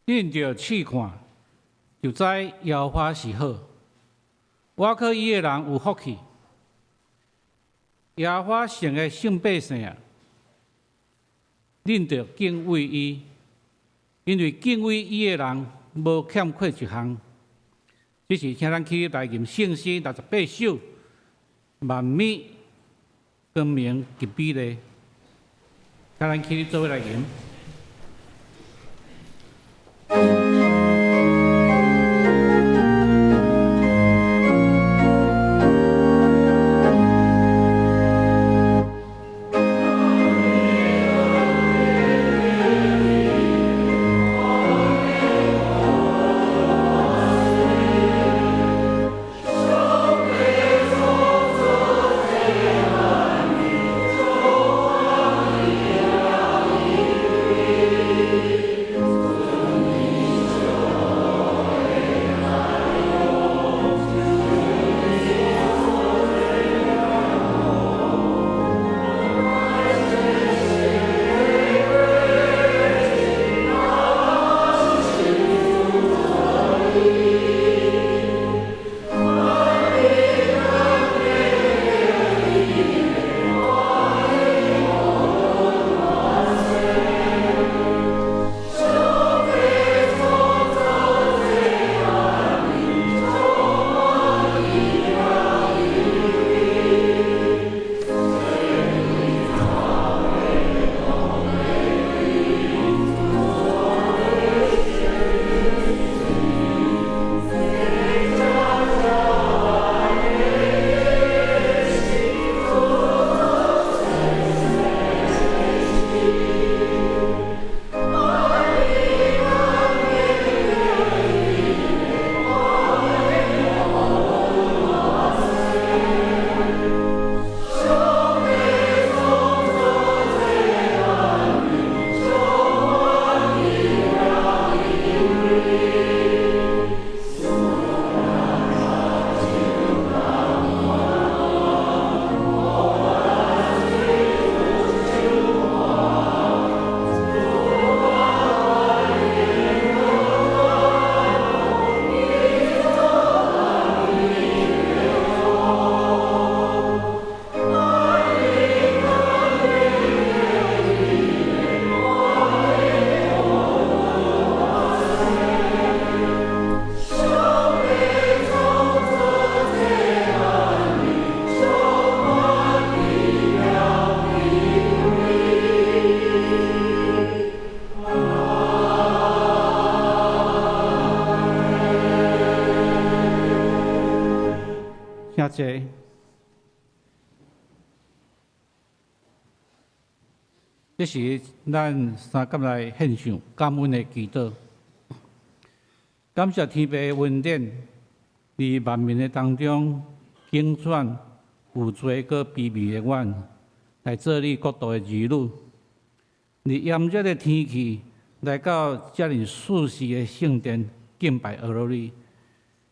恁著試看，就知耶和華是好。倚靠伊的人有福氣。耶和華城的聖百姓啊，恁著敬畏伊，因為敬畏伊的人無欠缺一項。這時請咱起來吟聖詩68首，萬物光明及美麗。請咱起做伙來吟。請坐。這是咱三甲來獻上感恩的祈禱，感謝天父的恩典，佇萬民的當中揀選有罪閣卑微的阮，來做你國度的兒女。佇炎熱的天氣來到遮爾舒適的聖殿敬拜阿羅你，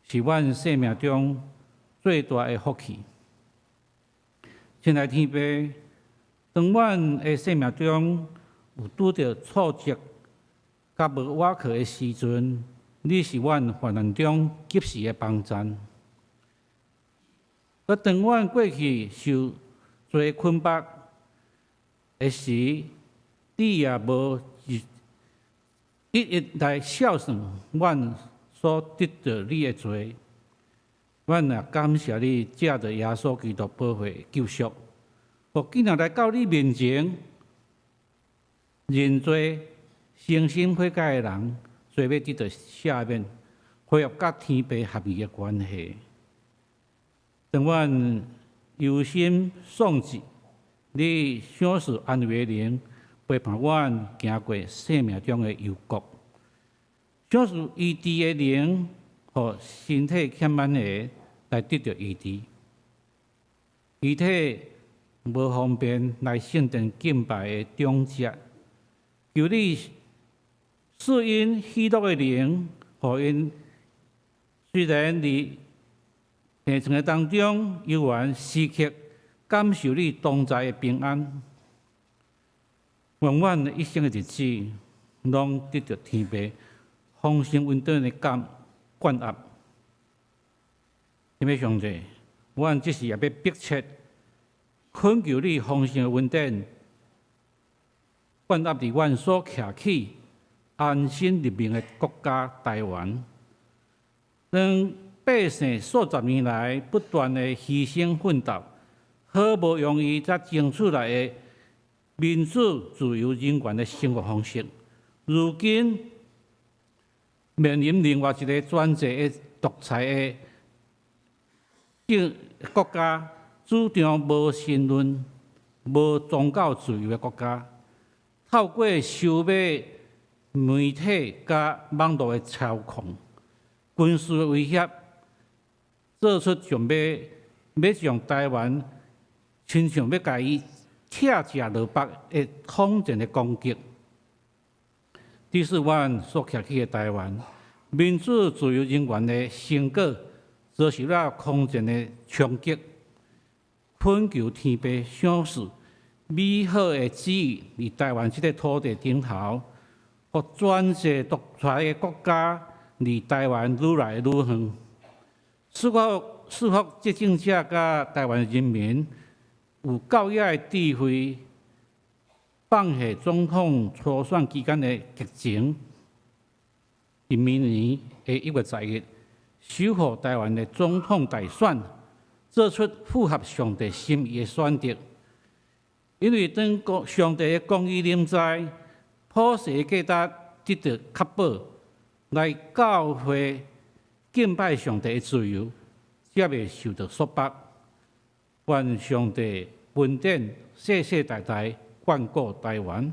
是阮生命中最大的福氣。親愛天父，當阮的生命中有拄著挫折、佮無倚靠的時陣，你是阮患難中及時的幫贊。閣當阮過去受罪捆綁的時，你也無一一來數算阮所得著你的罪。阮也感謝你藉著耶穌基督寶血救贖，予囝兒來到你面前認罪、誠心悔改的人，罪欲得著赦免，恢復佮天父合一的關係。當阮憂心喪志，你賞賜安慰的靈陪伴阮行過生命中的幽谷，賞賜醫治的靈，予身體欠滿的來得著醫治，肢體無方便來聖殿敬拜的長者，求你賜𪜶喜樂的靈，予𪜶雖然佇病床的當中，猶原時刻感受你同在的平安。願阮一生的日子，攏得著天父豐盛恩典的感灌壓。親愛上帝，阮這時也欲迫切懇求你豐盛的恩典，灌壓佇阮所徛起安身立命的國家台灣。當百姓數十年來不斷的犧牲奮鬥，好無容易才爭取來的民主、自由、人權的生活方式，如今面臨另外一个專制的獨裁的政國家，主張無神論、無宗教自由的國家，透過收買媒體佮網路的操控、軍事的威脅，做出將欲將台灣親像欲共伊拆食落腹的統戰的攻擊。這是阮所徛起的台灣民主、自由、人權的成果，遭受了空前的衝擊。懇求天父賞賜美好的旨意，佇台灣這个土地頂頭，予專制獨裁的國家離台灣愈來愈遠。賜福賜福執政者佮台灣人民有夠額的智慧，放下總統初選期間的激情，佇明年的1月11日，守護台灣的總統大選，做出符合上帝心意的選擇。因為當上帝的公義臨在，普世價值得到確保，來教會敬拜上帝的自由，才袂受到束縛。願上帝恩典世世代代眷顧台灣。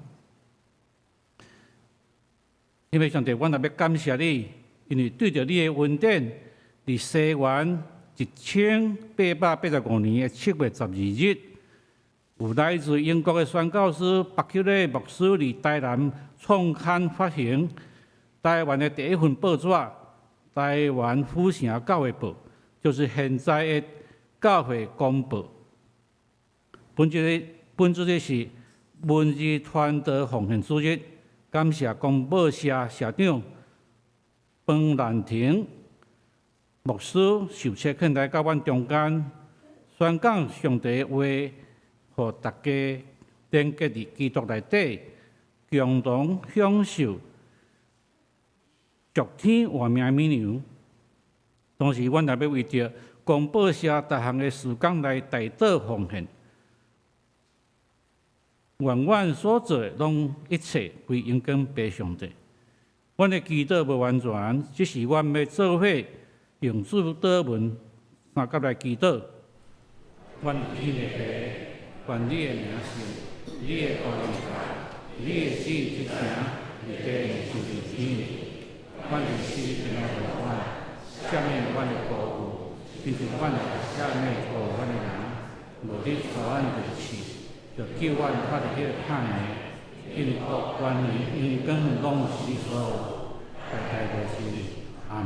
因為上帝，阮特別感謝你，因為對著你的恩典，佇西元1885年的7月12日，有來自英國的宣教師白克禮牧師佇台南創刊發行台灣的第一份報紙《台灣府城教會報》，就是現在的教會公報。本主日是文字傳道奉獻主日，感謝公報社社長彭蘭亭牧師受差遣來到阮中間，宣講上帝的話，予大家連結佇基督內底，共同享受屬天活命的美糧。同時，阮也欲為著公報社逐項的事工來代禱奉獻。願阮所做的攏一切歸榮光予上帝。阮的祈禱無完全，只是阮欲做伙用主禱文相佮來祈禱。阮天的父，願你的名聖，你的國臨到，你的旨意執行，佇地親像佇天。阮日時平安予阮，赦免阮的過誤，親像阮也赦免錯阮的人，無你帶阮入試，著救阮脫離彼个歹的，因為國權榮光攏是你所有，代代無盡。阿們。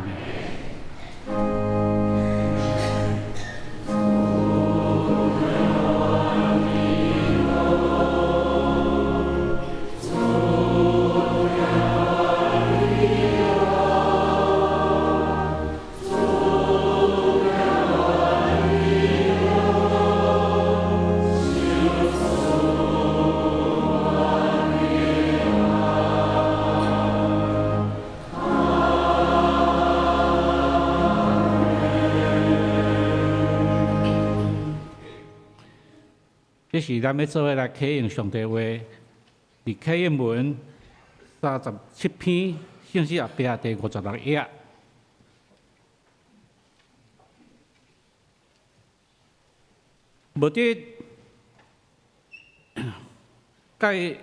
這是咱欲做伙來啟應上帝話，佇啟應文37篇聖詩後壁第56頁。無得佮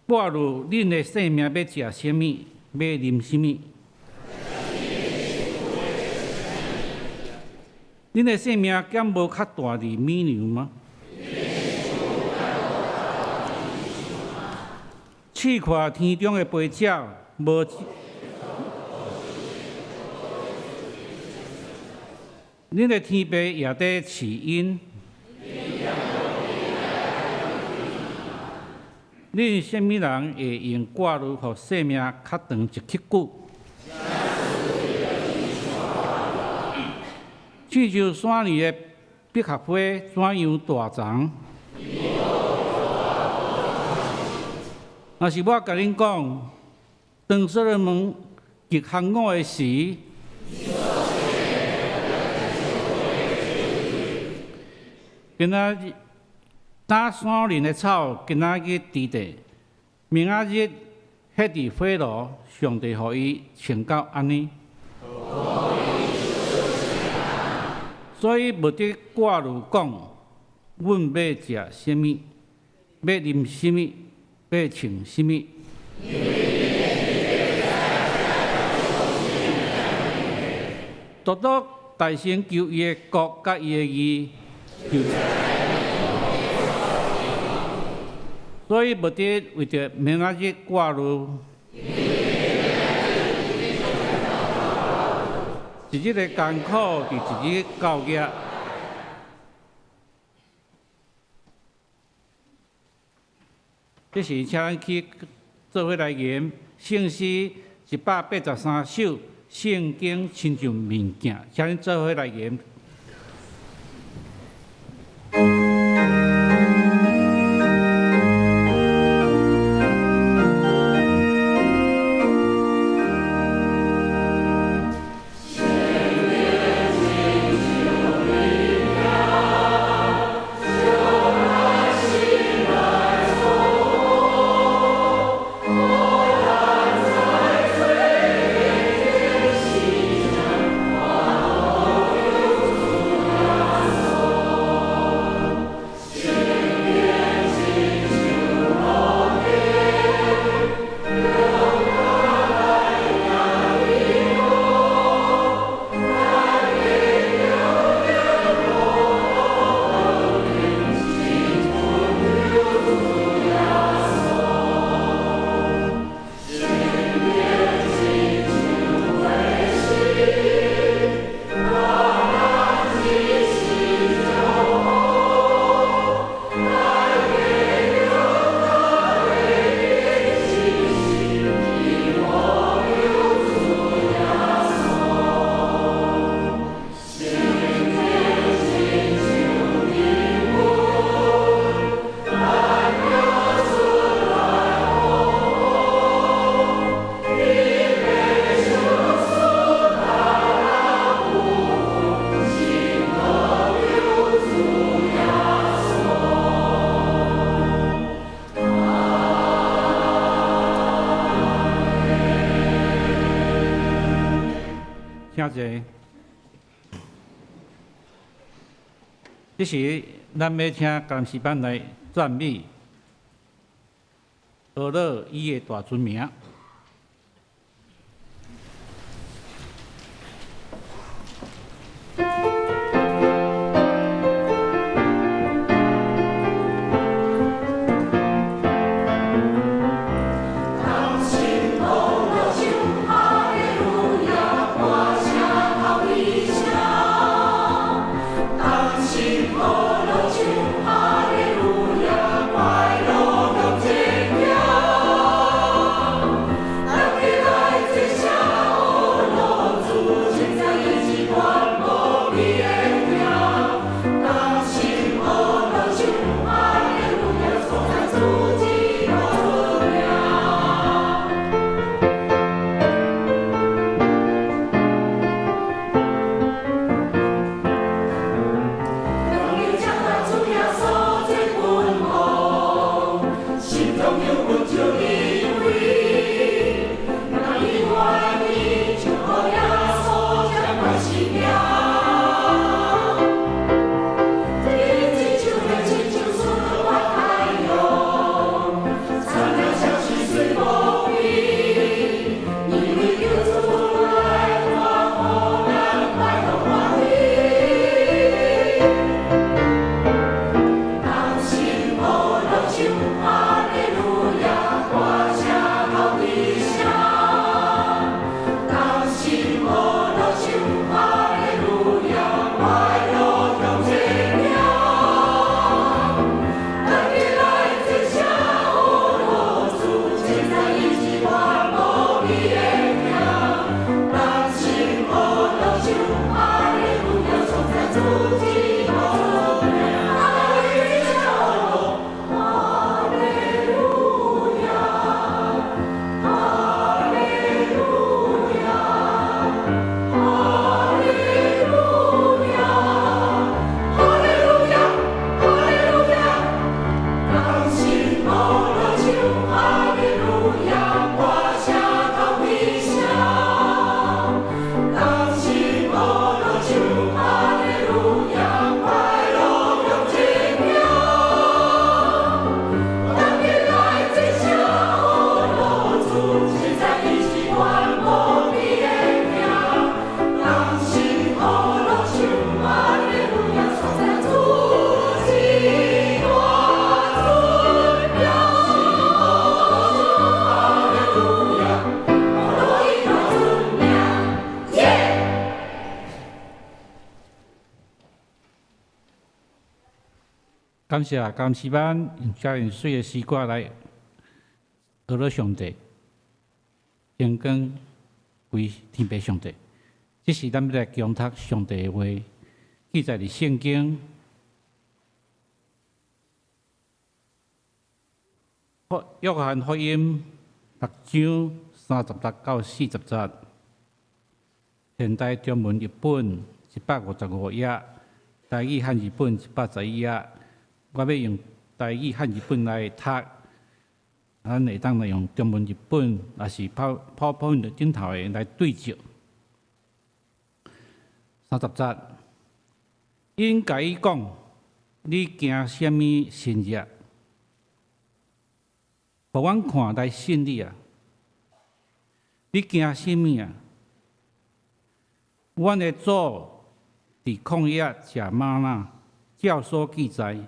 掛慮恁的性命欲食啥物，欲啉啥物。恁的性命敢無較大佇米糧嗎？試看天中的飛鳥，無恁的天父也佇賜𪜶。恁啥物人會用掛慮，予性命較長一刻久？親像山裡的百合花怎樣大叢。若是我共恁講，當所羅門極行伍的時，今仔日打山林的草，今仔日佇地，明仔日歇佇火爐，上帝予伊穿到按呢。所以毋得掛慮講，阮欲食啥物，欲啉啥物，欲穿啥物。獨獨大先求伊的國佮伊的義，所以毋得為著明仔日掛慮。一日的艱苦，佇一日夠額。這時，請咱去做伙來吟聖詩183首，聖經親像面鏡，請咱做伙來吟。請坐。這時，咱欲請監視班來讚美呵咾伊的大尊名。哈利路亞，快樂向前行。感謝感謝班用遮爾媠的詩歌來學了上帝，榮光歸天父上帝。這是咱欲來恭讀上帝的話，記載佇聖經約翰福音六章36到40節，現代中文譯本155頁，台語漢字本111頁。我欲用台語漢字本來讀，咱會當來用中文譯本，抑是 PowerPoint 頂頭的來對照。三十節，𪜶共伊講：你行啥物神跡？予阮看來信你啊！你行啥物啊？阮的祖佇曠野食嗎哪，照所記載，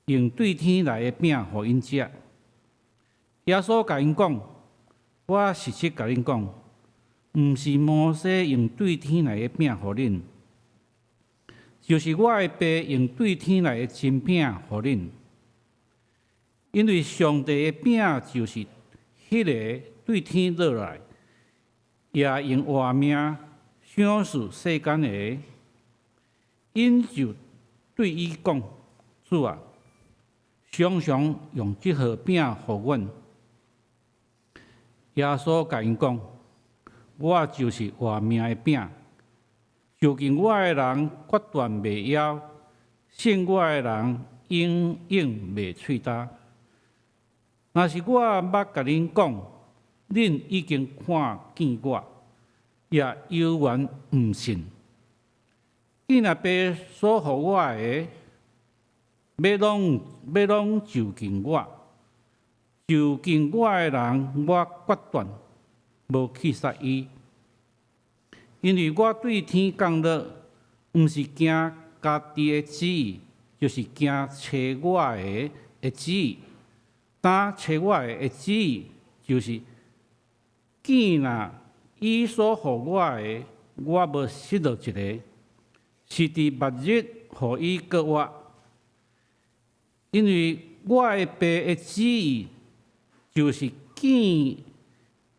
用對天來的餅予𪜶食。耶穌共𪜶講：我實實共恁講，毋是摩西用對天來的餅予恁，就是我的爸用對天來的真餅予恁。因為上帝的餅就是彼个對天落來，也用活命賞賜世間的。𪜶就對伊講：主啊，常常用這號餅予阮。耶穌共𪜶講：我就是活命的餅，就近我的人決斷袂枵，信我的人永遠袂喙焦。若是我捌共恁講，恁已經看見我，也猶原毋信。見若爸所予我的，欲攏就近我，就近我的人，我決斷無棄殺伊。因為我對天降落，毋是行家己的旨意，就是行差我的的旨意。但差我的旨意，就是見若伊所予我的，我無失落一个，是佇末日予伊閣活。因為我的爸的旨意，就是見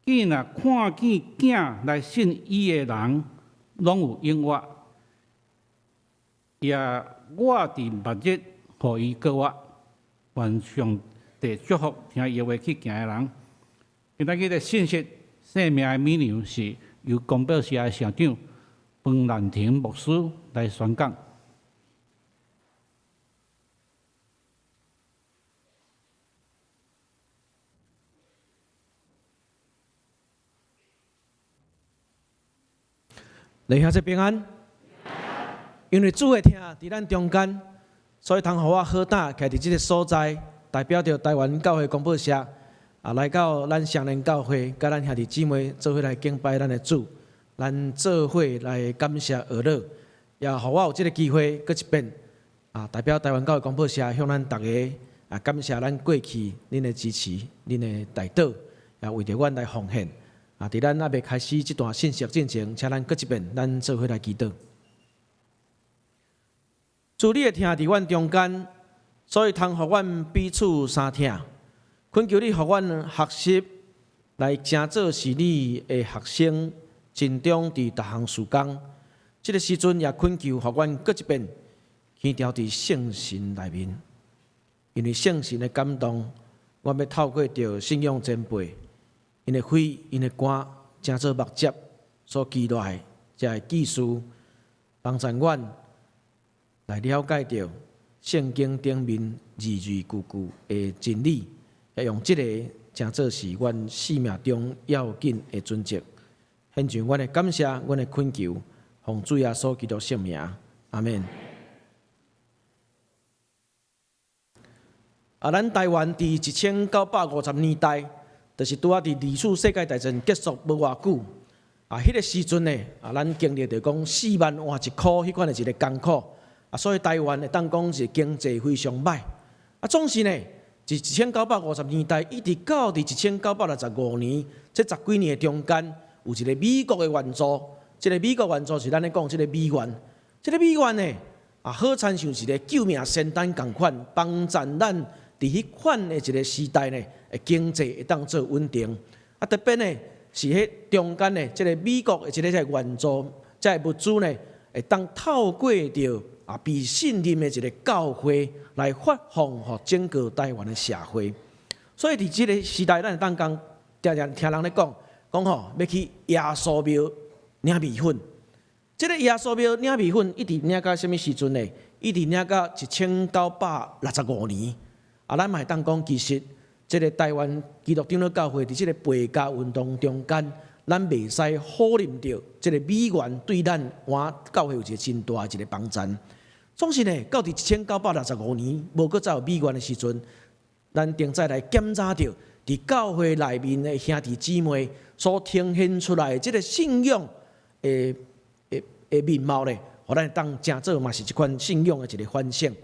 見若看見囝來信伊的人，攏有永活。也我佇末日予伊閣活。願上帝祝福聽伊話去行的人。今仔日的信息，生命的美糧是由公報社的社長彭蘭亭牧師來宣講。弟兄姊妹平安，因為主的疼佇咱中間，所以通予我好膽徛佇這个所在，代表著台灣教會公報社啊，來到咱雙連教會，佮咱兄弟姊妹做伙來敬拜咱的主，咱做伙來感謝阿樂，也予我有這个機會，閣一遍啊，代表台灣教會公報社向咱逐家啊感謝咱過去恁的支持、恁的代禱，也為著阮來奉獻。啊！佇咱猶未開始這段信息進前，請咱閣一遍，咱做伙來祈禱。主，你的疼佇阮中間，所以通予阮彼此相疼。懇求你予阮學習來成做是你的學生，盡忠佇逐項事工。這个時陣也懇求予阮閣一遍，懸著佇聖神內面，因為聖神的感動，阮欲透過著信仰前輩。𪜶的血、𪜶的肝，成做目汁所記落來，這个記事，幫助阮來了解著聖經頂面字字句句的真理，也用這个成做是阮生命中要緊的準則。獻上阮的感謝，阮的懇求，奉主耶穌基督聖名，阿們。啊，咱台灣佇1950年代，就是拄仔佇二次世界大戰結束無偌久，啊，彼个時陣呢，啊，咱經歷著講四萬換一箍彼款的一个艱苦，啊，所以台灣會當講是經濟非常䆀。啊，總是呢，自1950年代一直到佇1965年，這十幾年的中間，有一个美國的援助，這个美國援助是咱咧講這个美援，這个美援呢，啊，好親像一个救命仙丹仝款，幫助咱佇彼款的一个時代呢，經濟會當做穩定。啊，特別呢是彼中間的這个美國的這个援助，這个物資呢，會當透過著被信任的一个教會來發放予整個台灣的社會。所以佇這个時代，咱會當講，定定聽人咧講，講吼欲去耶穌廟領麵粉。這个耶穌廟領麵粉，一直領到啥物時陣呢？一直領到1965年。啊，咱嘛會當講，其實這个台灣基督長老教會佇這个背家運動中間，咱袂使否認著這个美元對咱倚教會有一个真大的一个幫助。總是呢，到佇1965年無閣再有美元的時陣，咱定再來檢查著佇教會內面的兄弟姊妹所呈現出來的這个信仰的面貌咧，予咱當誠做嘛是這款信仰的一个反省。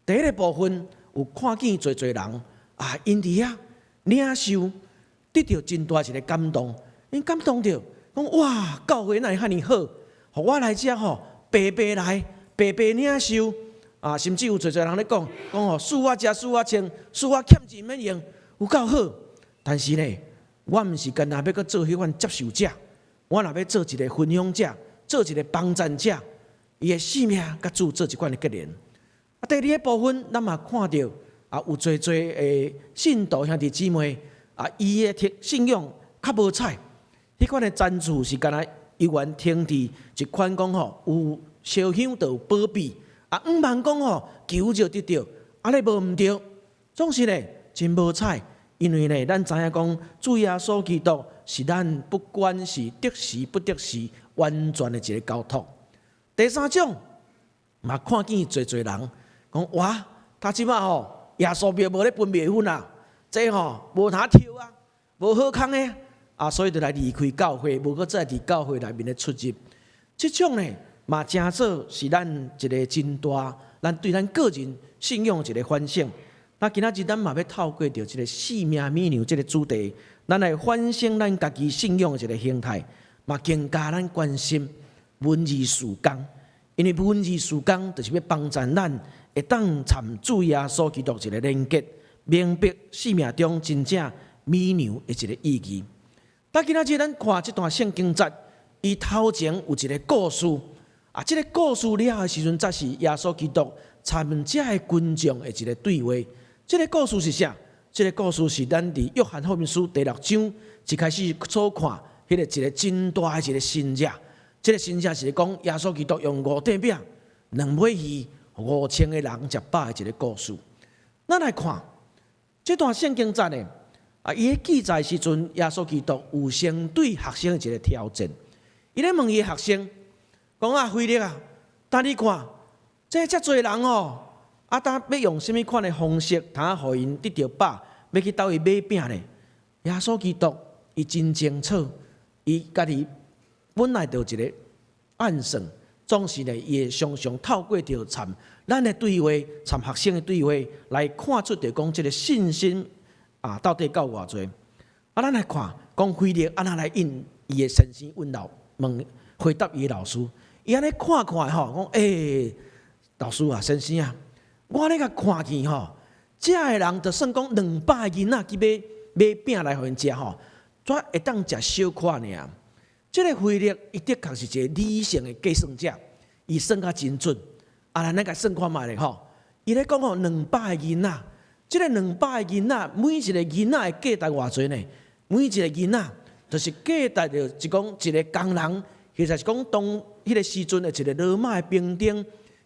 第一个部分有看見濟濟人啊，𪜶佇遐領受得著真大一个感動，𪜶感動著講哇，教會哪會遐爾好，予我來遮吼白白來，白白領受啊，甚至有濟濟人咧講講吼，輸我食，輸我穿，輸我欠錢免用，有夠好。但是呢，我毋是干焦欲閣做彼款接受者，我若欲做一个分享者，做一个幫贊者，伊的性命佮主做這款的結連。啊，第二个部分，咱嘛看著啊，有濟濟的信徒兄弟姊妹啊，伊的信仰較無彩，彼款的贊助是干焦猶原停佇一款講吼，有燒香就有保庇啊，向望講吼求就得著，按呢無毋對，總是呢真無彩，因為呢，咱知影講主耶穌基督是咱不管是得時不得時，完全的一个交託。第三種嘛，看見濟濟人講哇，他這擺吼耶穌廟無咧分麵粉啊，這吼無通抽啊，無好康的啊，所以就來離開教會，無閣再佇教會內面咧出入。這種呢嘛，誠做是咱一个真大，咱對咱個人信仰一个反省。那今仔日咱嘛欲透過著這个性命麵糧這个主題，咱來反省咱家己信仰的一个形態，嘛更加咱關心文字事工，因為文字事工就是欲幫助咱會當參主耶穌基督一个連結，明白生命中真正麵糧的一个意義。但今仔日咱看這段聖經節，伊頭前有一个故事，啊，這个故事了的時陣，才是耶穌基督參這个群眾的一个對話。這个故事是啥？這个故事是咱佇約翰福音書第六章一開始所看，彼个一个真大的一个神跡。這个神跡是講耶穌基督用五塊餅、兩尾魚，5000個人食飽的一个故事。咱來看這段聖經節呢，啊，伊咧記載時陣，耶穌基督有先對學生的一个挑戰。伊咧問伊的學生，講啊，腓力啊，等你看，這遮濟人哦，啊，當欲用啥物款的方式，通予𪜶得著飽，欲去佗位買餅呢？耶穌基督伊真清楚，伊家己本來就有一个暗算，總是呢，伊會常常透過著參咱的對話，參學生的對話，來看出著講這个信心啊，到底夠偌濟？啊，咱來看，講腓力按怎來應伊的先生問老問回答伊的老師，伊按呢看看吼，講欸，老師啊，先生啊，我按呢共看見吼，遮的人就算講200個囡仔去買買餅來予𪜶食吼，煞會當食小可爾。這个腓力伊的確是一个理性的計算者，伊算甲真準。啊，咱來共算看覓咧吼，伊咧講吼兩百個囡仔，這个兩百個囡仔，每一个囡仔的價值偌濟呢？每一個囡仔就是價值著，就講一个工人，或者是講當彼个時陣的一个羅馬的兵丁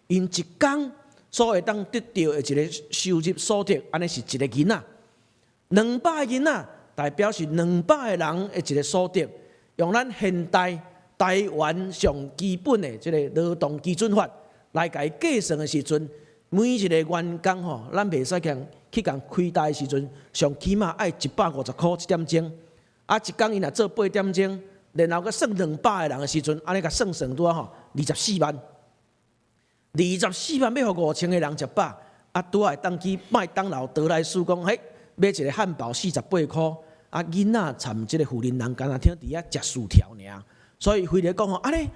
，𪜶一工所會當得著的一个收入所得，按呢是一个囡仔。兩百個囡仔代表是兩百個人的一个所得。用咱現代台灣上基本的這个勞動基準法來共伊計算的時陣，每一个員工吼，咱袂使共去共開單的時陣，上起碼愛150箍一點鐘。啊，一工伊若做八點鐘，然後閣算兩百個人的時陣，按呢共算算拄仔吼，二十四萬。二十四萬欲予5000個人食飽，啊，拄仔會當去麥當勞得來速講，嘿，買一个漢堡48箍。啊，囡仔參這个婦人人干焦聽佇遐食薯條爾，所以腓力講吼，按呢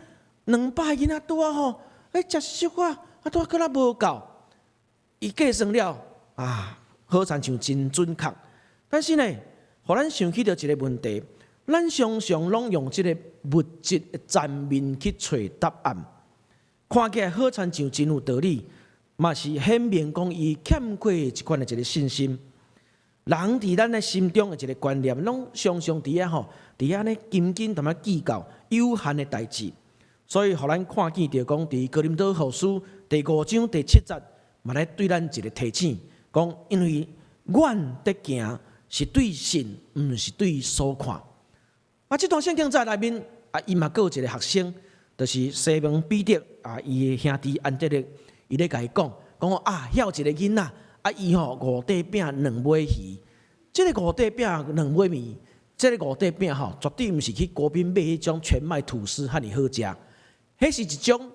兩百個囡仔拄仔吼，欸，食小可，啊，拄閣較無夠，伊計算了啊，好親像真準確。但是呢，予咱想起著一个問題，咱常常攏用這個物質的層面去揣答案，看起來好親像真有道理，嘛是顯明講伊欠缺這款的一个信心。人佇咱的心中的一个觀念，攏常常佇遐吼，佇遐呢斤斤淡仔計較有限的代誌，所以予咱看見著講，佇哥林多後書第五章第七節，嘛來對咱一个提醒，講因為阮得行是對信，毋是對所看。啊，這段聖經節內面啊，伊嘛閣有一个學生，就是西門彼得啊，伊的兄弟安德烈，伊咧共伊講，講啊，遐有一个囡仔。啊！伊吼五塊餅兩尾魚，這个五塊餅兩尾麵，這个五塊餅吼，絕對毋是去國賓買彼種全麥吐司遐爾好食，彼是一種，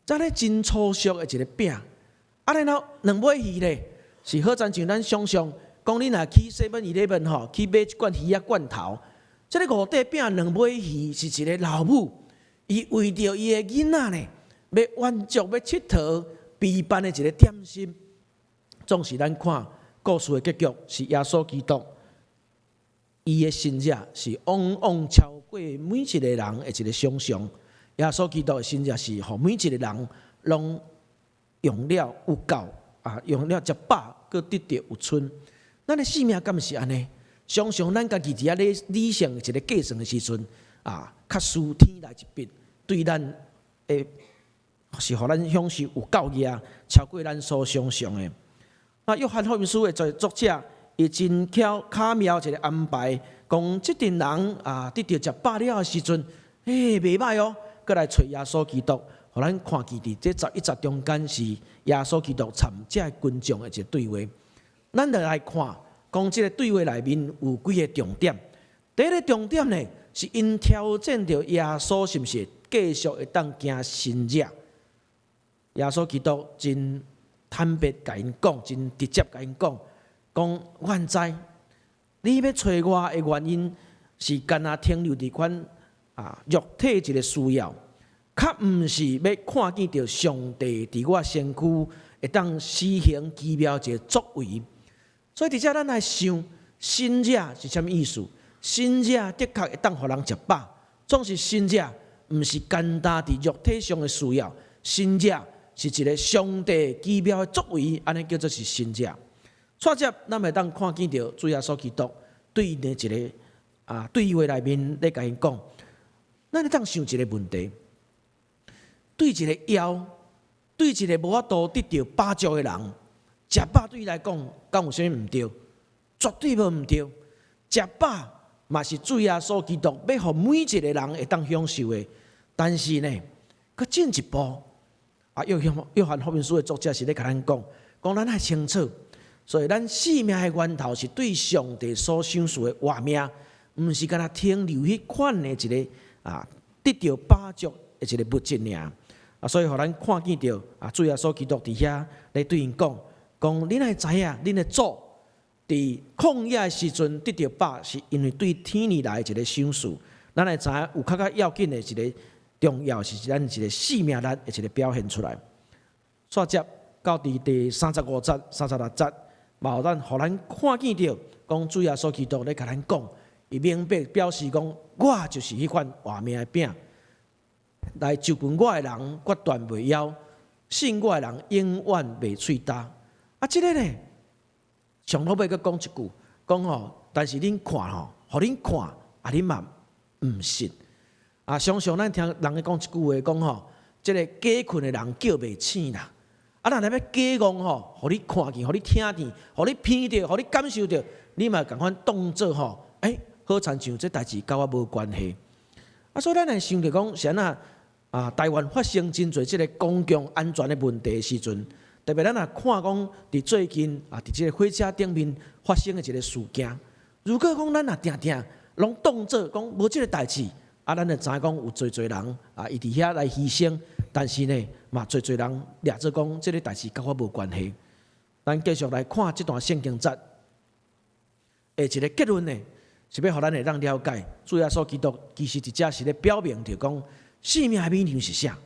這咧真粗俗的一个餅。啊，然後兩尾魚咧，是好親像咱想象，講你若去 Seven Eleven 吼，去買一罐魚仔罐頭，這个五塊餅兩尾魚是一个老母，伊為著伊的囡仔呢，欲滿足欲𨑨迌備辦的一个點心。總是咱看故事的結局是耶穌基督，伊的神蹟是往往超過每一个人的一个想象。耶穌基督的神蹟是予每一个人攏用了有夠啊，用了食飽，閣得著有賰。咱的生命敢毋是按呢？常常咱家己佇遐咧理性一个計算的時陣啊，較輸天來一筆，對咱的是予咱享受有夠額，超過咱所想象的。啊，約翰福音書的作者，伊真巧巧妙一个安排，講這陣人啊，得著食飽了的時陣，欸，袂䆀哦，閣來揣耶穌基督，予咱看見佇這11節中間是耶穌基督參這群眾的一个對話。咱就來看，講這个對話內面有幾个重點。第一个重點呢，是𪜶挑戰著耶穌是毋是繼續會當行神蹟。耶穌基督真坦白共𪜶講，真直接共𪜶講，講阮知，你欲揣我的原因是干焦停留佇款啊肉體一个需要，較毋是欲看見著上帝佇我身軀會當施行奇妙一个作為。所以佇遮咱來想，神蹟是啥物意思？神蹟的確會當予人食飽，總是神蹟毋是簡單佇肉體上的需要，神蹟是一个上帝奇妙的作為，按呢叫做是神蹟。煞接，咱會當看見著主耶穌基督對𪜶的一个啊對話內面咧共𪜶講，咱會當想一个問題：對一个枵，對一个無法度得著飽足的人，食飽對伊來講，敢有啥物毋對？絕對無毋對。食飽嘛是主耶穌基督欲予每一个人會當享受的，但是呢，閣進一步。啊，約翰福音書的作者是咧共咱講，講咱愛清楚，所以咱生命的源頭是對上帝所賞賜的活命，毋是干焦停留彼款的一个啊得著飽足的一个物質爾。啊，所以予咱看見著啊，主耶穌基督佇遐咧對𪜶講，講恁愛知影，恁的祖佇曠野的時陣得著飽，是因為對天而來的一个賞賜。咱愛知影有較較要緊的一个重要是咱一个生命力的一个表現出來。煞接到佇第三十五節、三十六節，嘛予咱看見著，講主耶穌基督咧共咱講，伊明白表示講，我就是彼款活命的餅，來就近我的人決斷袂枵，信我的人永遠袂喙焦。啊，這个呢，上好尾閣講一句，講吼，但是恁看吼，予恁看，啊恁嘛毋信。啊，常常咱聽人咧講一句話，講吼，這个假睏的人叫袂醒啦。啊，若欲假戇吼，予你看見，予你聽見，予你鼻著，予你感受著，你嘛仝款當做吼，欸，好親像這代誌佮我無關係。啊，所以咱來想著講，是按怎啊？台灣發生真濟這个公共安全的問題的時陣，特別咱若看講，佇最近啊，佇這个火車頂面發生的一个事件，如果講咱若定定攏當做講無這个代誌，啊，咱就知影講有濟濟人啊，伊佇遐來犧牲，但是呢，嘛濟濟人掠做講這个代誌佮我無關係。咱繼續來看這段聖經節，下一个結論呢，是欲予咱會當了解，主耶穌基督其實佇遮是咧表明著講，生命的米糧是啥？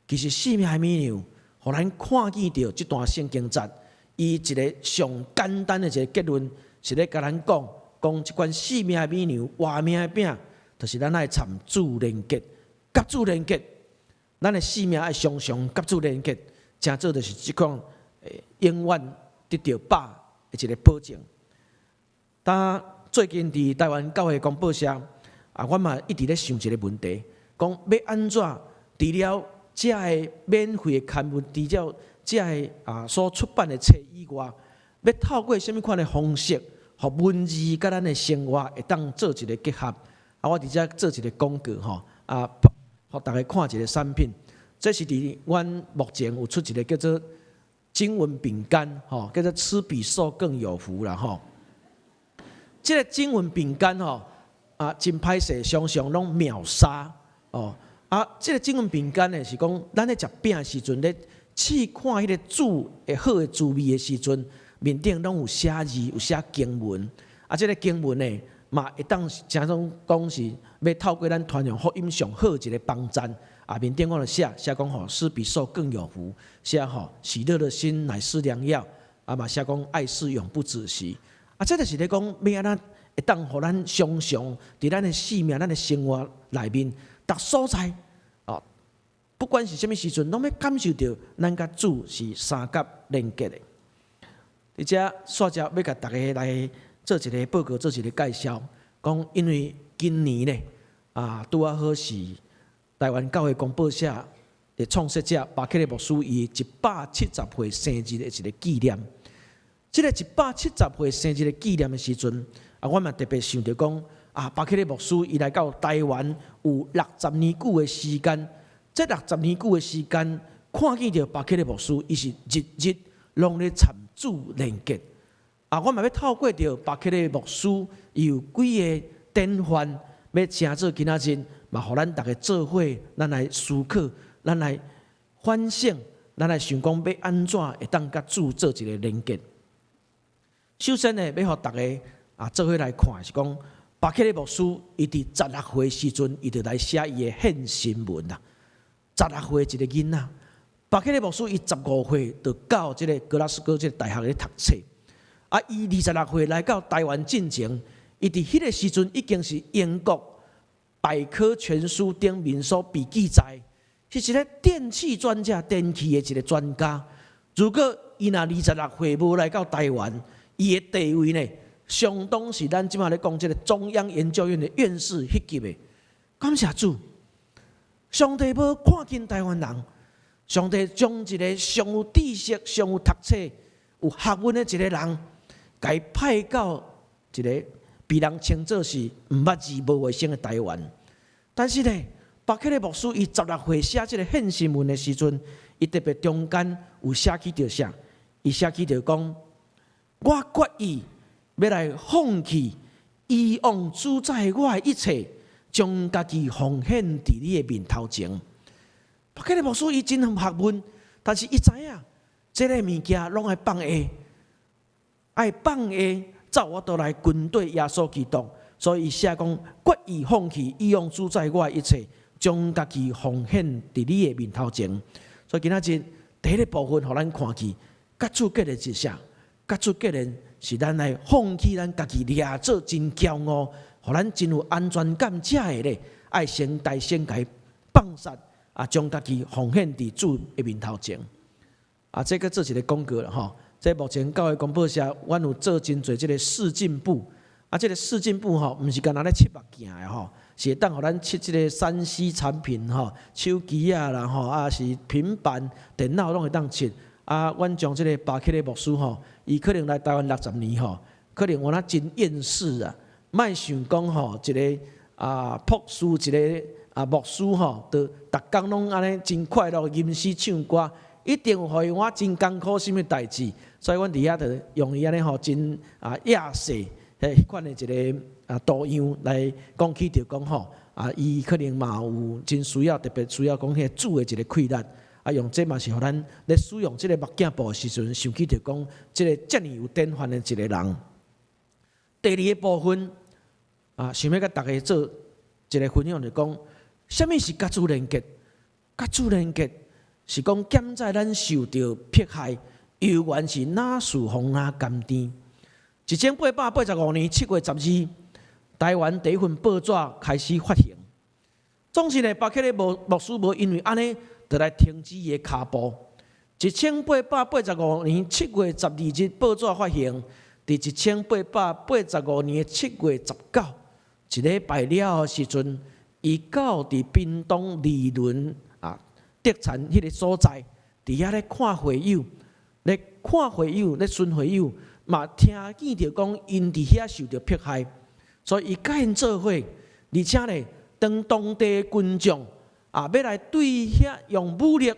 其實生命的米糧予咱看見著這段聖經節，伊一个上簡單的一个結論，是咧共咱講，講這款性命的美牛、活命的餅，就是咱愛參主連結，佮主連結，咱的性命愛常常佮主連結，成做就是這款永遠得著飽的一个保證。但最近佇台灣教會公報社，啊，阮嘛一直咧想一个問題，講欲按怎除了遮个免費的刊物，除了遮个所出版的冊以外，欲透過啥物款的方式，予文字佮咱的生活會當做一个結合。啊，我佇遮做一个廣告吼，啊，予大家看一个產品。這是佇阮目前有出一个叫做經文餅乾，吼，叫做吃比受更有福啦，吼。這个經文餅乾吼，啊，真歹勢，常常攏秒殺哦。啊，這个經文餅乾呢，是講咱咧食餅的時陣，咧試看彼个煮會好的滋味的時陣，面頂攏有寫字，有寫經文。啊，這个經文呢，嘛會當誠總講是欲透過咱傳揚福音上好一个幫贊。啊，面頂我就寫寫講吼，施比受更有福，寫吼喜樂的心乃是良藥。啊嘛寫講愛是永不止息。啊，這就是咧講欲按怎會當予咱常常佇咱的性命、咱的生活內面，逐所在哦，不管是啥物時陣，攏欲感受著咱佮主是相佮連結的。佇遮煞遮欲共大家來做一个報告，做一个介紹，講因為今年呢，啊，拄仔好是台灣教會公報社的創設者巴克禮牧師伊170歲生日的一个紀念。這个170歲生日的紀念的時陣，啊，我嘛特別想著講，啊，巴克禮牧師伊來到台灣有六十年久的時間，這六十年久的時間，看見著巴克禮牧師，伊是日日攏咧參主連結。啊，我嘛欲透過著巴克禮牧師，伊有幾个典範，欲成做今仔日，嘛予咱逐家做伙，咱來思考，咱來反省，咱來想講欲按怎會當佮主做一个連結。首先呢，欲予逐家啊做伙來看，是講巴克禮牧師，伊佇16歲時陣，伊就來寫伊的獻身文啦。十六歲一个囡仔，巴克禮牧師伊15歲就到這个格拉斯哥這个大學咧讀冊。啊，伊26歲來到台灣進前，伊佇彼个時陣已經是英國百科全書頂面所被記載，是一个電器專家、電器的一个專家。如果伊若26歲無來到台灣，伊的地位呢，相當是咱這馬咧講這个中央研究院的院士彼級的。感謝主，上帝無看輕台灣人，上帝將一个上有知識、上有讀冊、有學問的一个人，共伊派到一个被人稱做是毋捌字無衛生的台灣。但是呢，巴克禮牧師伊十六歲寫這个獻身文的時陣，伊特別中間有寫起著啥？伊寫起著講：我決意欲來放棄以往主宰我的一切，將家己奉獻佇你的面頭前。巴克禮牧師伊真有學問，但是伊知影這个物件攏愛放下，愛放下，才有法度來跟綴耶穌基督。所以伊寫講：決意放棄以往主宰我的一切，將家己奉獻佇你的面頭前。所以今仔日第一个部分，予咱看見，佮主結連是啥？佮主結連是咱來放棄咱家己，掠做真驕傲，予咱真有安全感，才會咧愛先代先共伊放殺，啊，將家己奉獻佇主的面頭前。啊，這閣做一个廣告啦吼。這目前教會公報社，阮有做真濟這个視鏡布。啊，這个視鏡布吼，毋是干焦咧拭目鏡的吼，是會當予咱拭這个3C 產品吼，手機啊啦吼，啊是平板、電腦攏會當拭。啊，阮將這个巴克禮牧師吼，伊可能來台灣六十年吼，可能有哪真厭世啊，莫想講吼，一个博士，一个牧師吼，就逐工攏按呢真快樂，吟詩唱歌，一定有予伊我真艱苦啥物代誌，所以阮佇遐就用伊按呢吼真厭世彼款的一个圖樣來講起著講吼，啊，伊可能嘛有真需要，特別需要講彼個主的一个氣力。啊，用這嘛是予咱咧使用這个目鏡布的時陣，想起著講這个遮爾有典範的一个人。第二个部分啊，想欲共大家做一个分享，就講啥物是佮主連結？佮主連結是講減載咱受著迫害，猶原是若事奉若甘甜。1885年7月12，台灣第一份報紙開始發行。總是呢，巴克禮牧師無因為按呢，就來停止伊的跤步。1885年7月12日，報紙發行，佇1885年7月19，一禮拜了後時陣，伊到佇屏東二崙啊，竹田彼个所在，佇遐咧看會友，咧看會友，咧巡會友，嘛聽見著講𪜶佇遐受著迫害，所以伊共𪜶做伙，而且咧，當當地群眾啊，欲來對遐用武力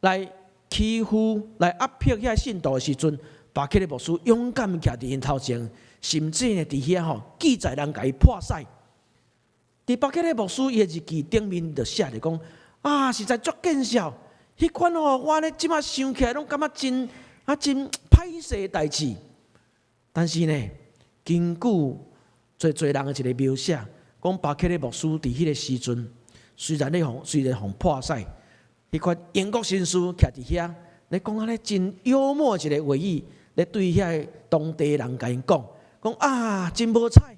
來欺負、來壓迫遐信徒的時陣，巴克禮牧師勇敢徛佇𪜶頭前，甚至呢佇遐吼記載人共伊潑屎。佇巴克禮牧師伊的日記頂面就寫著講啊，實在足見笑，彼款吼，我咧這馬想起來攏感覺真啊真歹勢代誌。但是呢，根據濟濟人的一个描寫，講巴克禮牧師佇彼个時陣，雖然予潑屎，彼款英國紳士徛佇遐，咧講按呢真幽默一个話語，咧對遐个當地人共𪜶講，講啊真無彩，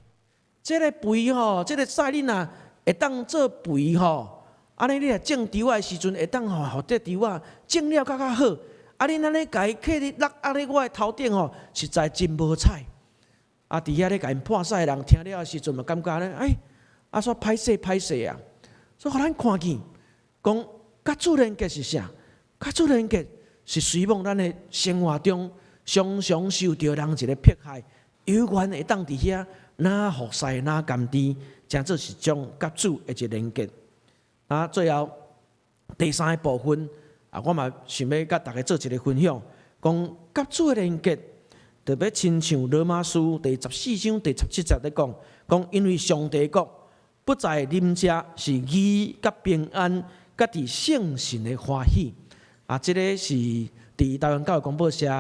這个肥吼，這个屎你若會當做肥吼，按呢你若種稻仔的時陣會當吼，予這稻仔種了較較好。啊！恁按呢共伊囥佇落按呢我的頭頂吼，實在真無彩。啊！佇遐咧共𪜶潑屎的人聽了的時陣嘛，感覺咧，哎，啊煞歹勢歹勢啊！所以予咱看見，講佮主連結是啥？佮主連結是隨望咱的生活中常常受著人一个迫害，猶原會當佇遐若服侍若甘甜，成做是種佮主的一個連結。啊，最後第三个部分。啊，我嘛想欲佮大家做一个分享，講佮主的連結，特別親像羅馬書第14章第17節咧講，講因為上帝國不在飲食，是義佮平安，佮佇聖神的歡喜。啊，這个是佇台灣教會公報社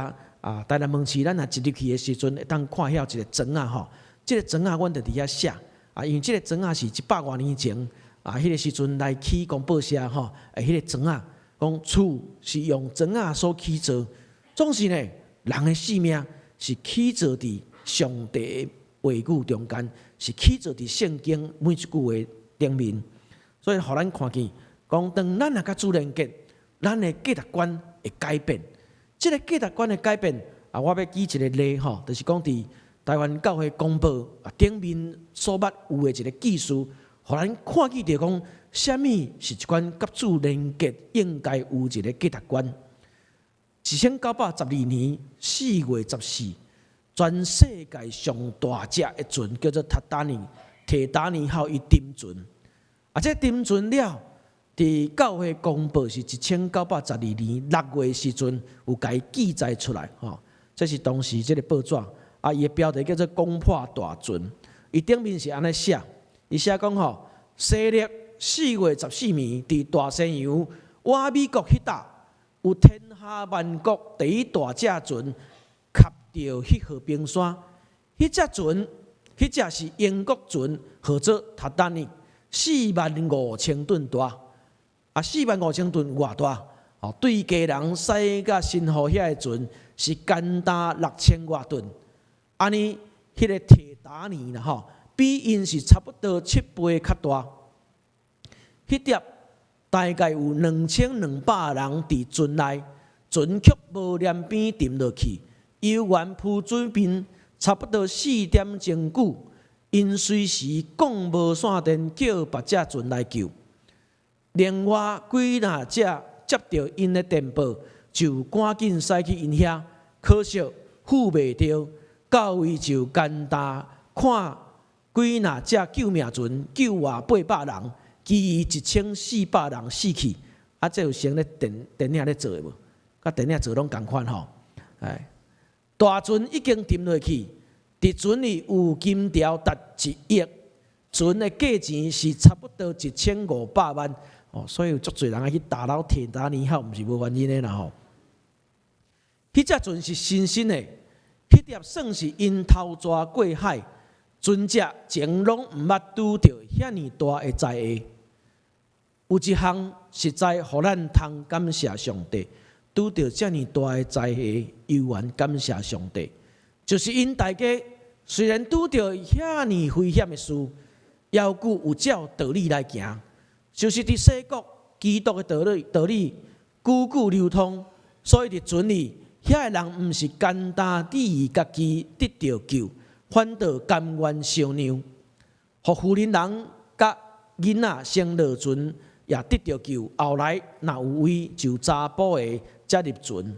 啊，台南門市咱若一入去的時陣，會當看遐有一個磚仔吼，這个磚仔阮就佇遐寫啊，因為這个磚仔是一百外年前啊，彼个時陣來起公報社吼，彼个磚仔。講厝是用磚仔所起造，總是呢，人的性命是起造佇上帝的話語中間，是起造佇聖經每一句話頂面。所以，予咱看見，講當咱若佮主連結，咱的價值觀會改變。這个價值觀的改變啊，我欲舉一个例吼，就是講佇台灣教會公報啊頂面所捌有的一个記事，予咱看見著講，啥物是一款佮主連結應該有一个價值觀。1912年4月14，全世界上大隻的船叫做鐵達尼，鐵達尼號伊沉船。啊，這沉船了，佇教會公報是1912年6月時陣有共伊記載出來，吼，這是當時這个報紙，啊，伊的標題叫做《攻破大船》，伊頂面是按呢寫，伊寫講吼，西曆4月14暝，佇大西洋倚美國彼搭，有天下萬國第一大隻船，磕著彼號冰山。彼隻船，彼隻是英國船，號做鐵達尼，4萬5千噸大。啊，4萬5千噸偌大？哦，對家人駛佮新湖遐个船是干焦6000外噸。按呢，彼个鐵達尼啦吼，比𪜶是差不多7倍較大。彼碟大概有2200人佇船內，船卻無簾邊沉落去，猶原浮水面差不多4點鐘久，𪜶隨時講無線電叫別隻船來救。另外幾若隻接著𪜶的電報，就趕緊駛去𪜶遐，可惜赴袂著，到位就干焦看幾若隻救命船救活800人，其餘1400人死去。啊，這有像咧電影咧做的無？佮電影做攏仝款吼。哎，大船已經沉落去，佇船裡有金條達1億，船的價錢是差不多1500萬。哦，所以有足濟人愛去打撈鐵達尼號，毋是無原因的啦吼。彼隻船是新新的，彼碟算是𪜶頭逝過海，船隻前攏毋捌拄著遐爾大的災禍。有一項實在予咱通感謝上帝，拄著遮爾大的災禍，猶原感謝上帝，就是𪜶大家雖然拄著遐爾危險的事，猶閣有照道理來行，就是佇世國基督的道理久久流通，所以佇船裡遐个人毋是干焦你家己得著救，反倒甘願受讓，予婦人人佮囡仔先落船，也得著救。後來若有位，就查埔的才入船。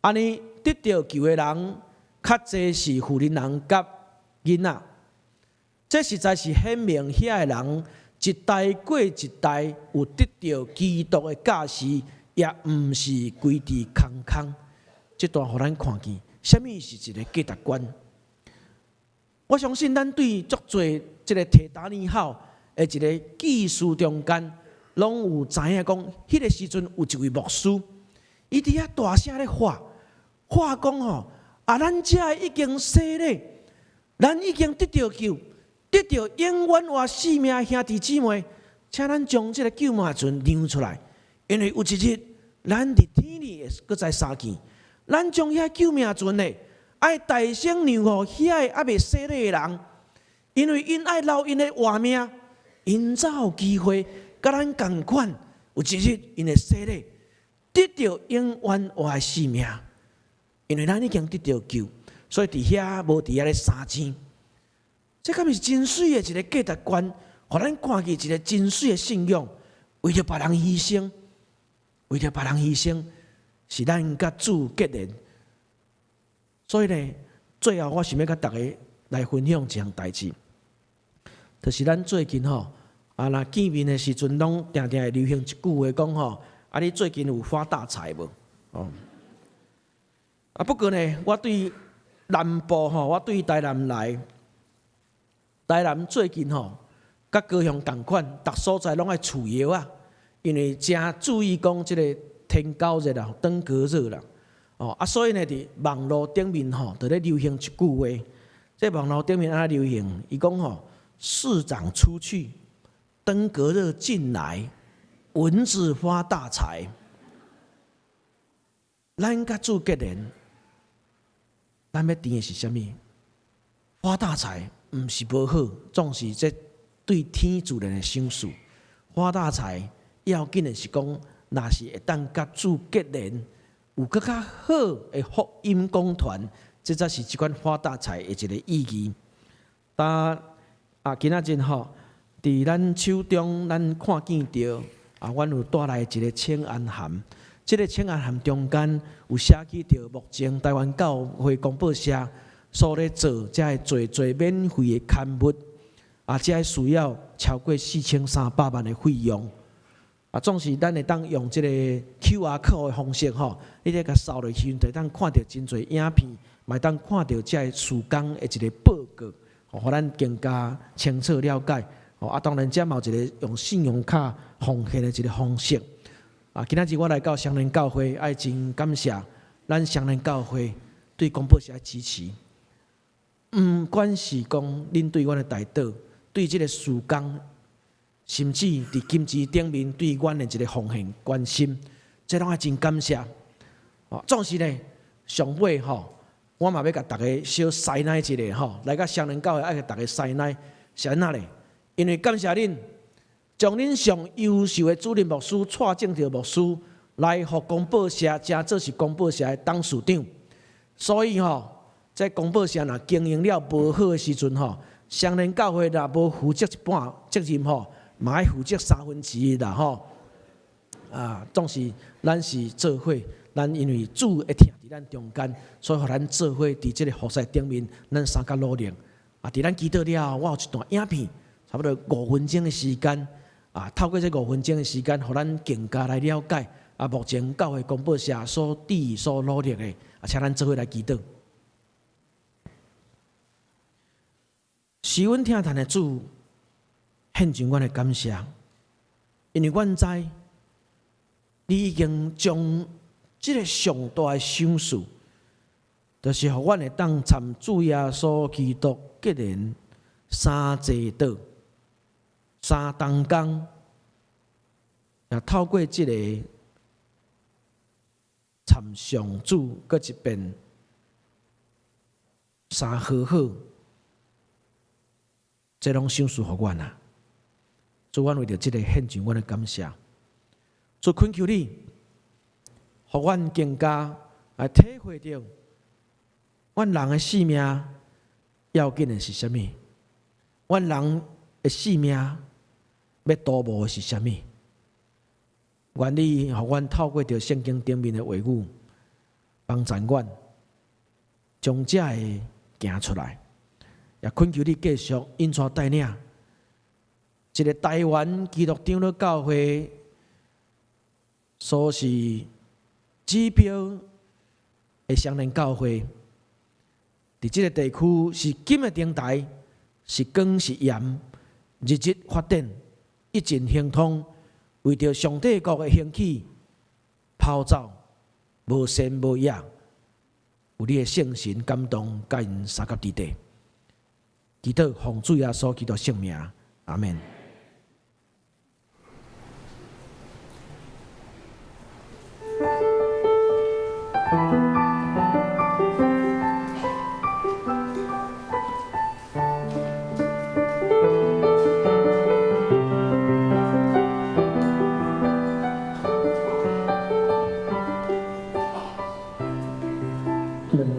按呢得著救的人，較濟是婦人人佮囡仔。這實在是顯明遐个人一代過一代有得著基督的教示，也毋是規佇空空。這段予咱看見，啥物是一个價值觀？我相信咱對足濟這个鐵達尼號的一个記事中間，攏有知影講，彼个時陣有一位牧師，伊佇遐大聲咧喊，喊講吼，啊，咱遮已經洗禮，咱已經得著救，得著永遠活性命兄弟姊妹，請咱將這个救命船讓出來，因為有一日咱佇天裡會閣再相見，咱將遐救命船呢，愛大聲讓予遐個猶未洗禮的人，因為𪜶愛留𪜶的活命，𪜶才有機會佮咱仝款，有一日𪜶會洗禮，得著永遠活的性命。因為咱已經得著救，所以佇遐無佇遐咧相爭。這敢是真媠的一个價值觀，予咱看見一个真媠的信仰，為著別人犧牲，為著別人犧牲，是咱佮主結連。所以呢，最後我想欲佮大家來分享一項代誌，就是咱最近吼，啊，若見面的時陣，攏定定會流行一句話講吼，啊，你最近有發大財無？哦，啊，不過呢，我對南部吼，我對台南來，台南最近吼，佮高雄仝款，逐所在攏愛飼藥仔，因為誠注意講這个天狗熱啦、登革熱啦。哦，啊，所以呢，佇網路頂面吼，就咧流行一句話。這網路頂面按怎流行？伊講吼，市長出去，登革熱進來，蚊子發大財。咱佮主結連，咱欲甜的是啥物？發大財毋是無好，總是這對天自然的賞賜。發大財要緊的是講，若是會當佮主結連，有閣較好的福音講團，這才是這款發大財的一个意義。但啊，今仔日吼，佇咱手中，咱看見著啊，阮有帶來一个請安函。這个請安函中間有寫起著目前台灣教會公報社所咧做這个濟濟免費的刊物，啊，這需要超過4300萬的費用。啊，總是咱會當用這个 QR code 的方式吼，你咧共掃落去，就會當看著真濟影片，嘛會當看著這个事工的一个報告，予咱更加清楚了解。啊，當然這嘛有一個用信用卡奉獻的一个方式。啊，今仔日我來到雙連教會，愛真感謝咱雙連教會對公報社的支持。毋管是講恁對阮的代禱，對這个事工，甚至佇金錢頂面對阮的一个奉獻關心，這攏愛真感謝。哦，總是呢，上尾吼，我嘛欲共大家小師奶一下吼，來到雙連教會愛共大家師奶，是按怎咧？因為感謝恁，將恁上優秀的主任牧師、蔡正哲牧師來予公報社，成做是公報社的董事長。所以吼，這公報社若經營了無好的時陣吼，雙連教會若無負責一半責任吼，嘛愛負責三分之一啦吼。啊，總是咱是做伙，咱因為主會疼佇咱中間，所以予咱做伙佇這个服侍頂面，咱相佮努力。啊，佇咱祈禱了後，我有一段影片，差不多五分鐘的時間。啊，透過這五分鐘的時間，予咱更加來了解啊，目前教會公報社所佇所努力的，啊，請咱做伙來祈禱。是阮疼疼的主，獻上阮的感謝，因為阮知你已經將這个上大的賞賜，就是予阮會當參主耶穌基督結連三濟道、三同工。也透過這个參上主閣一遍三和好，這攏賞賜予阮啊！主，阮為著這个獻上阮的感謝。主懇求你，予阮更加來體會著，阮人的性命要緊的是啥物？阮人的性命欲圖謀的是啥物？願你予阮透過著聖經頂面的話語，幫助阮將這个行出來。也懇求你繼續引帶帶領，一个台灣基督長老教會所是指標的雙連教會，佇這个地區是金的燈臺，是光是鹽，日日發展，一盡亨通，為著上帝國的興起，跑走無善無惡，有你的聖神感動，佮𪜶相佮佇底。祈禱奉主耶穌基督聖名，阿們。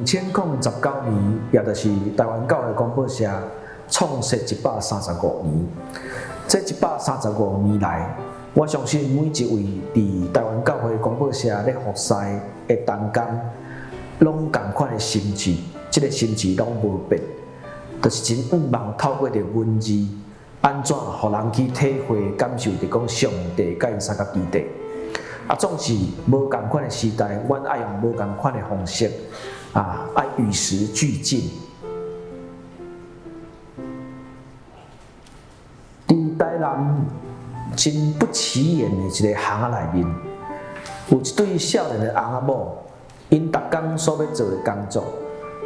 2019年，也就是台灣教會公報社創設135年。這135年來，我相信每一位佇台灣教會公報社咧服侍的同工，攏仝款的心志，這个心志攏無變，就是真向望透過著文字，按怎予人去體會、感受著講上帝佮𪜶相佮佇底。啊，總是無仝款的時代，阮愛用無仝款的方式。啊，愛與時俱進。佇台南真不起眼的一个巷仔內面，有一對少年的翁仔某，𪜶逐工所欲做的工作，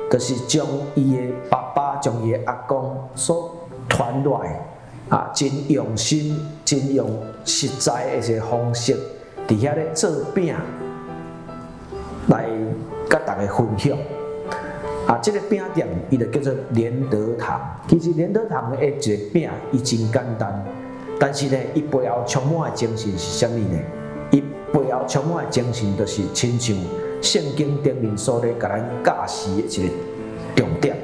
就是將伊的爸爸、將伊的阿公所傳落來，啊，真用心、真用實在的一个方式，佇遐咧做餅來佮大家分享。啊，這个餅店伊就叫做連德堂。其實連德堂的一个餅，伊真簡單，但是呢，伊背後充滿的精神是啥物呢？伊背後充滿的精神，就是親像聖經頂面所咧共咱教示的一个重點，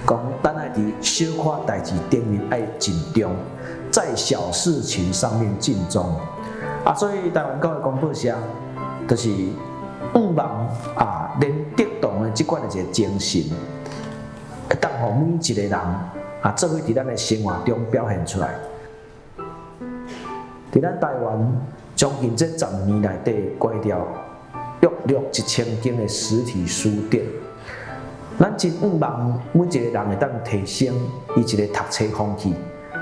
講咱愛佇小可代誌頂面愛盡忠，在小事情上面盡忠。啊，所以台灣教會公報社就是向望啊，連德堂的這款的一个精神，會當予每一个人啊，做伙佇咱的生活中表現出來。佇咱台灣將近這10年內底，關掉約略1000間的實體書店。咱真向望每一個人會當提升伊一个讀冊風氣。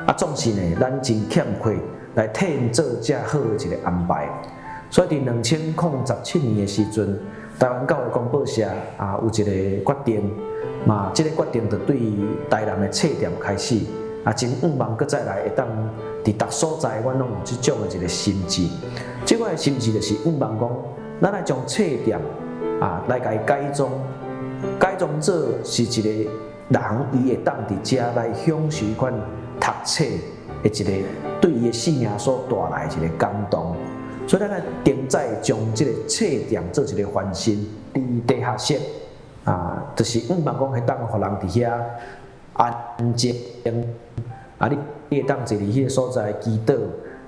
啊，總是呢，咱真欠缺來替𪜶做遮好的一个安排。所以，佇2017年的時陣，台灣教會公報社啊有一个決定，嘛，這个決定就對台南的冊店開始，啊，真向望閣再來會當佇逐所在，阮攏有這種的一个心志。這款的心志就是向望講，咱愛將冊店啊來共伊改裝，改裝做是一个人伊會當佇遮來享受彼款讀冊的一个對伊的生命所帶來的一个感動。所以，咱來定在將這个冊店做一个翻新，佇地下室啊，就是向望講會當予人佇遐安靜。啊，你會當坐佇彼个所在祈禱，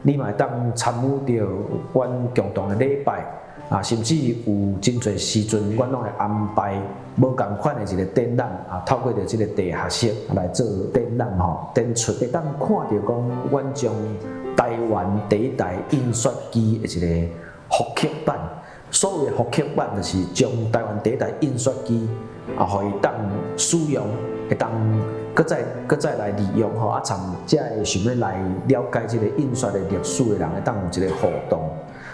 你嘛會當參與著阮共同的禮拜，啊，甚至有真濟時陣，阮攏會安排無仝款的一个展覽，啊，透過著這个地下室來做展覽吼，展出會當看著講，阮將台灣第一台印刷機的一个復刻版。所謂的復刻版，就是將台灣第一台印刷機啊，予伊當使用，會當閣再來利用吼，啊，參遮个想欲來了解這个印刷的歷史的人，會當有一个互動。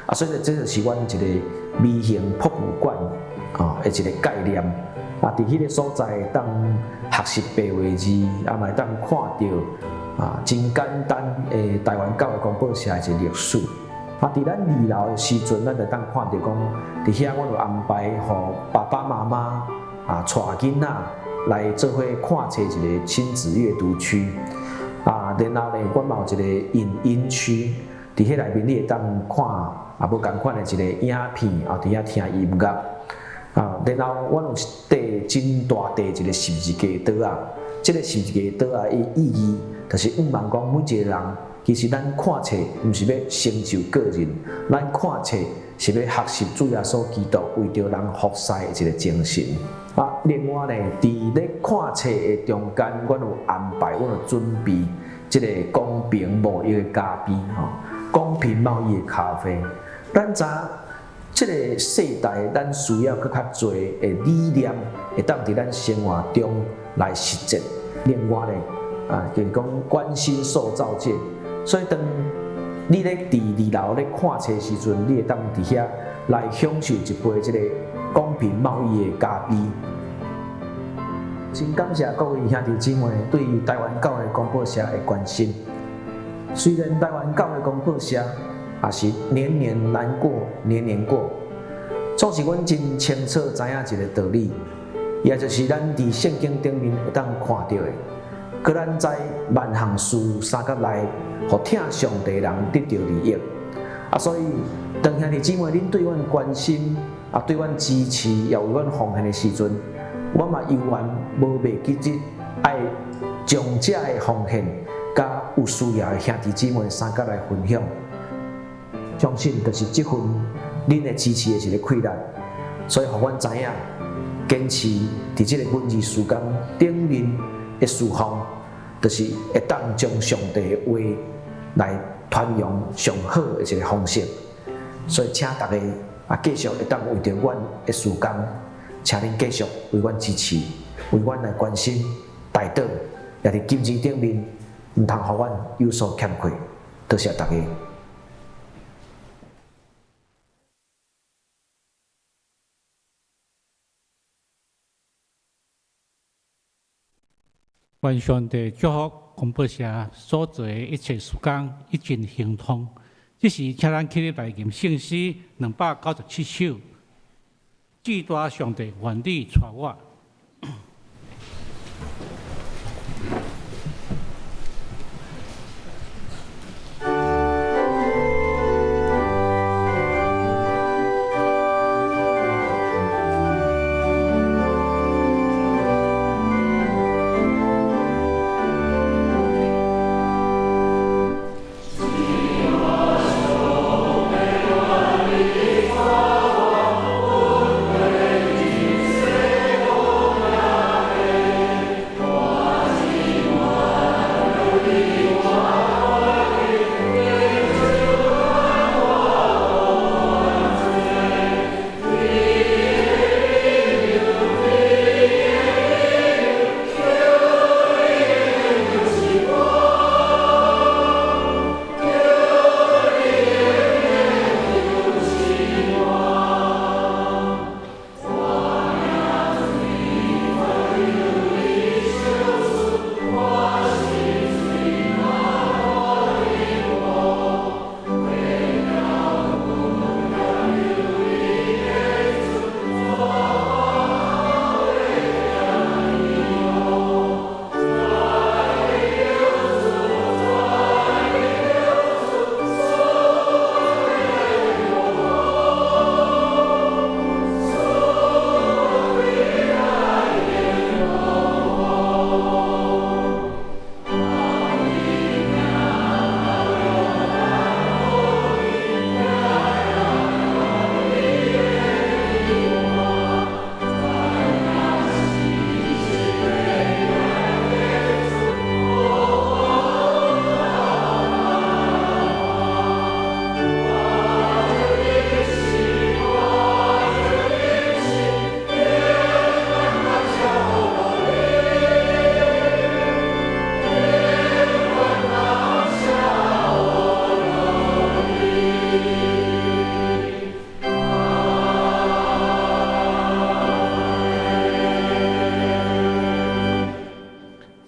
啊，所以這就是阮一个微型博物館啊的一个概念。啊，佇彼个所在會當學習白話字，啊，嘛會當看著啊，真簡單的台灣教會公報社的一个歷史。啊，佇咱二樓的時陣，咱就當看著講，佇遐阮有安排予爸爸媽媽啊，帶囡仔來做伙看冊一個親子閱讀區。啊，然後呢，阮嘛有一個影音區，佇彼內面你會當看啊無仝款的一個影片，啊，佇遐聽音樂。啊，然後阮有一塊真大塊一個十字架桌仔，這個十字架桌仔的意義，就是向望講每一個人，其實咱看冊毋是欲成就個人，咱看冊是欲學習主耶穌基督為著人服侍的一個精神。啊，另外呢，佇咧看冊的中間，阮有安排，阮有準備這個公平貿易的咖啡，吼，公平貿易的咖啡。咱知影這個世代，咱需要閣較濟的理念，會當佇咱生活中來實踐。另外呢，啊，就是講關心受造界，所以當你咧佇二樓咧看冊時陣，你會當佇遐來享受一杯這個公平貿易的咖啡。真感謝各位兄弟姊妹對台灣教會公報社的關心。雖然台灣教會公報社也是年年難過，年年過，總是阮真清楚知影一個道理，也就是咱佇聖經頂面會當看著的。閣咱知萬項事相佮來，予疼上帝人得著利益。啊，所以當兄弟姊妹恁對阮關心，啊對阮支持，也為阮奉獻的時陣，我嘛猶原無袂記得愛將這个奉獻，佮有需要的兄弟姊妹相佮來分享。相信就是這份恁的支持的一個氣力，所以予阮知影，堅持佇這個文字事工頂面的事奉，就是會當將上帝的話來傳揚上好的一個方式。所以請大家啊，繼續會當為著阮的事工，請恁繼續為阮支持，為阮來關心、代禱，也佇金錢頂面，毋通予阮有所欠缺。多謝大家。願上帝祝福公報社所做的一切事工，一盡亨通。這時，請咱起立來吟聖詩297首。至大上帝，願你帶我。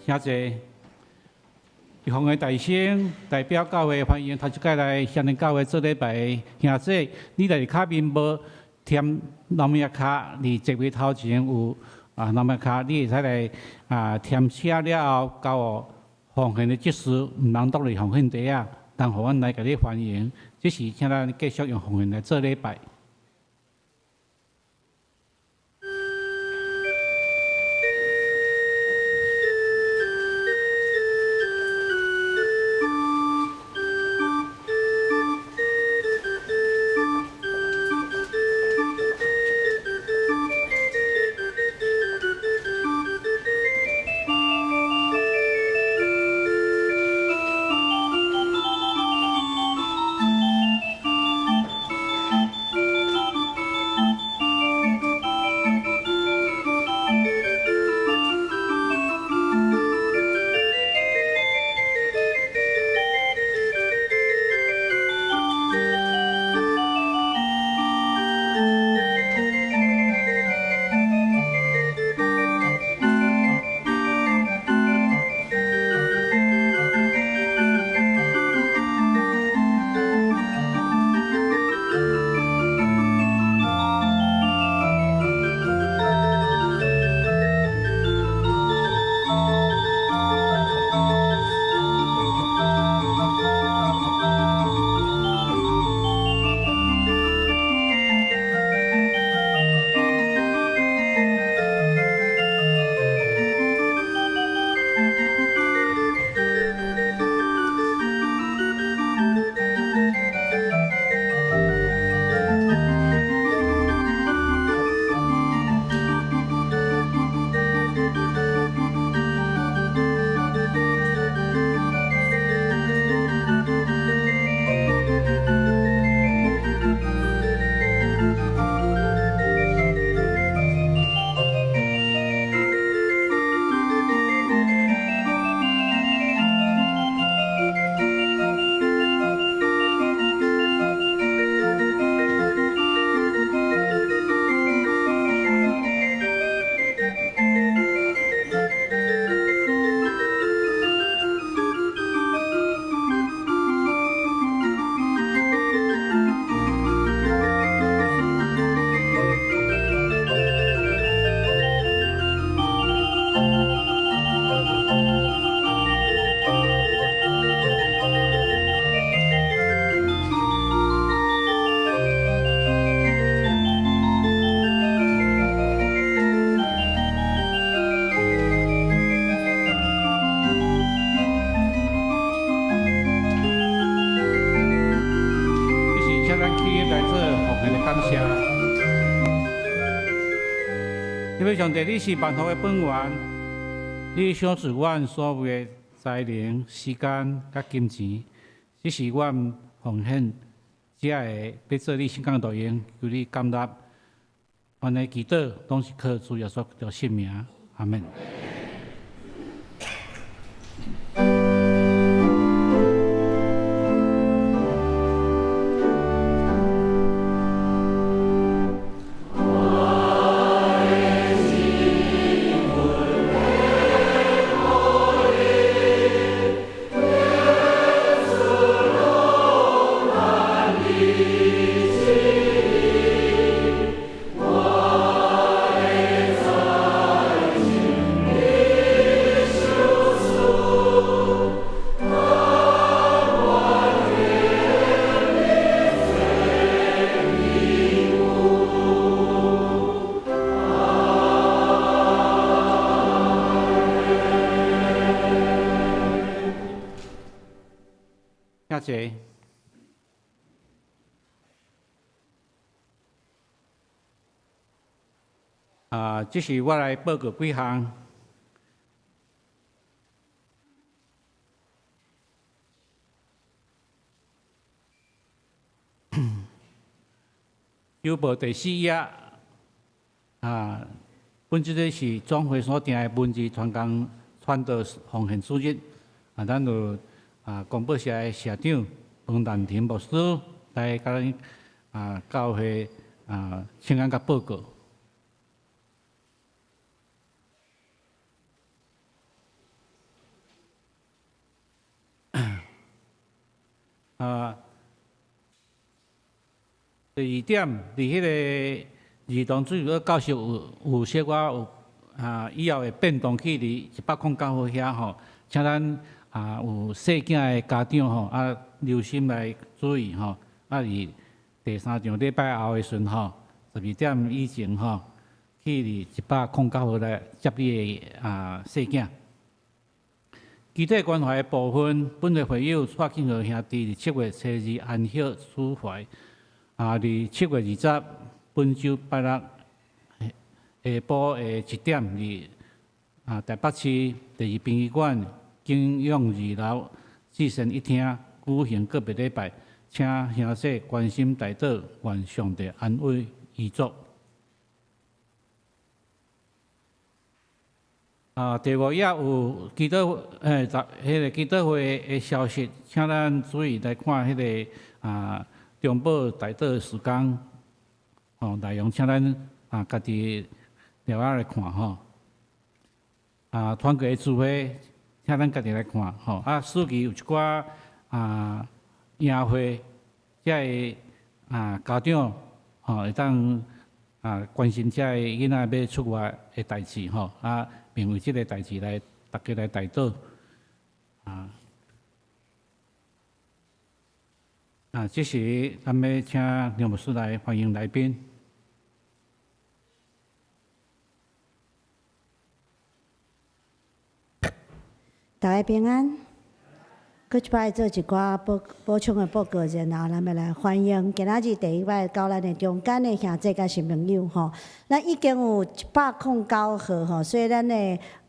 請坐。一奉獻大先代表教會歡迎頭一擺來雙連教會做禮拜的兄姊，你若是跤面無添摯名卡，佇座位頭前有摯名卡，你會使來填寫了後交予奉獻的執事，毋通擋佇奉獻袋仔，通予阮來共你歡迎。這時請咱繼續用奉獻來做禮拜。上帝，你是萬福的本源，你賞賜阮所有的才能、時間佮金錢，這是阮奉獻這个欲做你聖工路用，求你感納。阮的祈禱攏是靠主耶穌基督聖名，阿門。謝。這是我來報告幾項。週報第四頁，本這個是總會所訂的文字傳講傳道奉獻主日，咱就廣播社的社長彭蘭婷牧師來共咱教會請安佮報告。啊，第二點，佇彼个兒童主日教室有小可有啊，以後會變動去佇109號遐吼，請咱啊有細囝的家長吼啊留心來注意吼，啊佇第三場禮拜後的時陣吼，12點以前吼，去佇109號來接你的啊細囝。肢體關懷的部分，本會會友蔡慶和兄弟佇7月初2安息主懷，啊，佇7月20，本週拜六下晡的1點，佇啊台北市第二殯儀館景永二樓至善一廳舉行告別禮拜，請兄弟關心代禱，願上帝安慰遺族。啊，第五頁有祈禱，彼个祈禱會的消息，請咱注意來看彼个啊，中保代禱時間，吼內容，請咱啊家己了仔來看吼。啊，團契的聚會，請咱家己來看吼。啊，暑期有一寡啊營會，遮个啊家長吼會當啊關心遮个囡仔欲出外的代誌吼啊。並為這个代誌來，大家來代禱。啊，啊，這時咱欲請梁牧師來歡迎來賓。大家平安。閣一擺做一寡補補充的報告，然後咱欲來歡迎今仔日第一擺到咱的中間的兄弟佮新朋友吼。咱已經有109號吼，所以咱的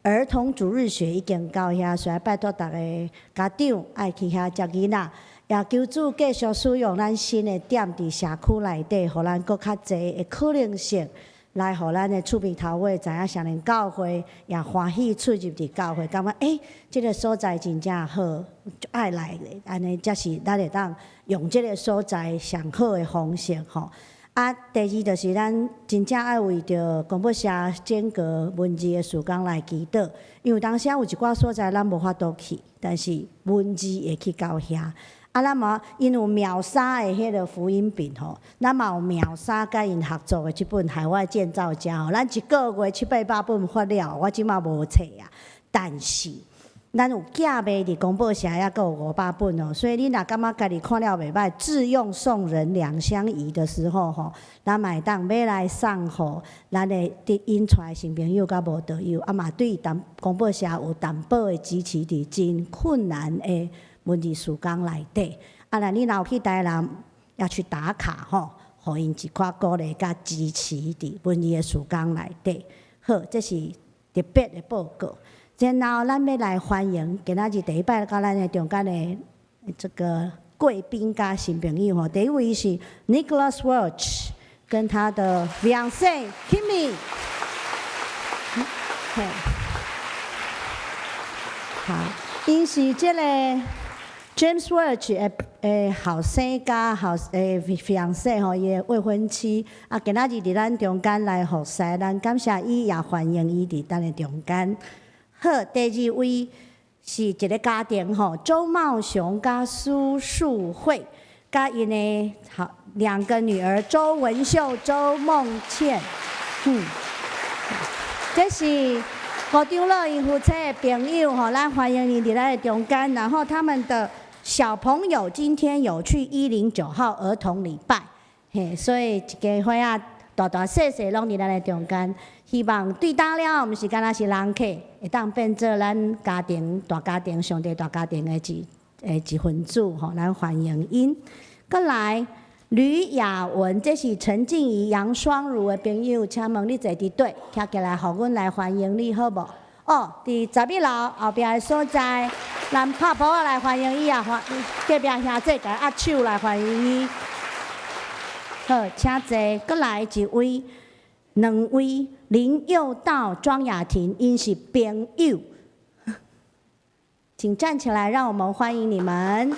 兒童主日學已經到遐，所以拜託逐个家長愛去遐接囡仔。也求主繼續使用咱新的點佇社區內底，予咱閣較濟的可能性。來，予咱的厝邊頭尾知影雙連教會，也歡喜出入佇教會，感覺欸，這个所在真正好，足愛來的，按呢才是咱會當用這个所在上好的方式吼。啊，第二就是咱真正愛為著公布社整個文字的事工來祈禱，因為當時有一寡所在咱無法度去，但是文字會去到遐。啊，咱嘛𪜶有秒殺的彼个福音品吼，咱嘛有秒殺佮𪜶合作的這本《海外建造家》吼，咱一个月七八百本發了，我這馬無冊啊。但是咱有寄賣佇公報社，猶閣有500本哦。所以你若感覺家己看了袂䆀，自用送人兩相宜的時候吼，咱嘛會當買來送予咱的佇𪜶帶新朋友佮無道友，啊嘛對淡公報社有淡薄的支持，佇真困難的文字事工內底，啊，若你若有去台南，要去打卡吼，予𪜶一寡鼓勵佮支持佇文字的事工內底。好，這是特別的報告。然後咱欲來歡迎今仔日第一擺到咱的中間的這個貴賓佮新朋友吼。第一位是 Nicholas Welch 跟他的 fiancée Kimmy。嘿，好，𪜶是這个 James Welch 的的後生佮後的 fiancée 吼，伊的未婚妻啊，今仔日佇咱中間來服侍，咱感謝伊，也歡迎伊佇咱的中間。好，第二位是一个家庭吼，周茂雄佮蘇樹慧，佮𪜶的好兩個女兒周文秀、周夢倩，嗯，這是吳長老𪜶夫妻的朋友吼，咱歡迎𪜶佇咱的中間，然後他們的小朋友今天有去109號兒童禮拜，嘿，所以一家伙仔大大細細攏佇咱的中間，希望對當了，毋是干焦是人客，會當變做咱家庭大家庭上帝大家庭的一的一份子吼，咱歡迎𪜶。閣來呂雅文，這是陳靜怡、楊雙如的朋友，請問你坐佇佗，徛起來，予阮來歡迎你，好無？哦，佇11樓後壁的所在，咱拍噗仔來歡迎伊啊！歡隔壁兄弟共握手來歡迎伊。好，請坐。閣來一位，兩位林佑道、莊雅婷，𪜶是朋友，請站起來，讓我們歡迎你們。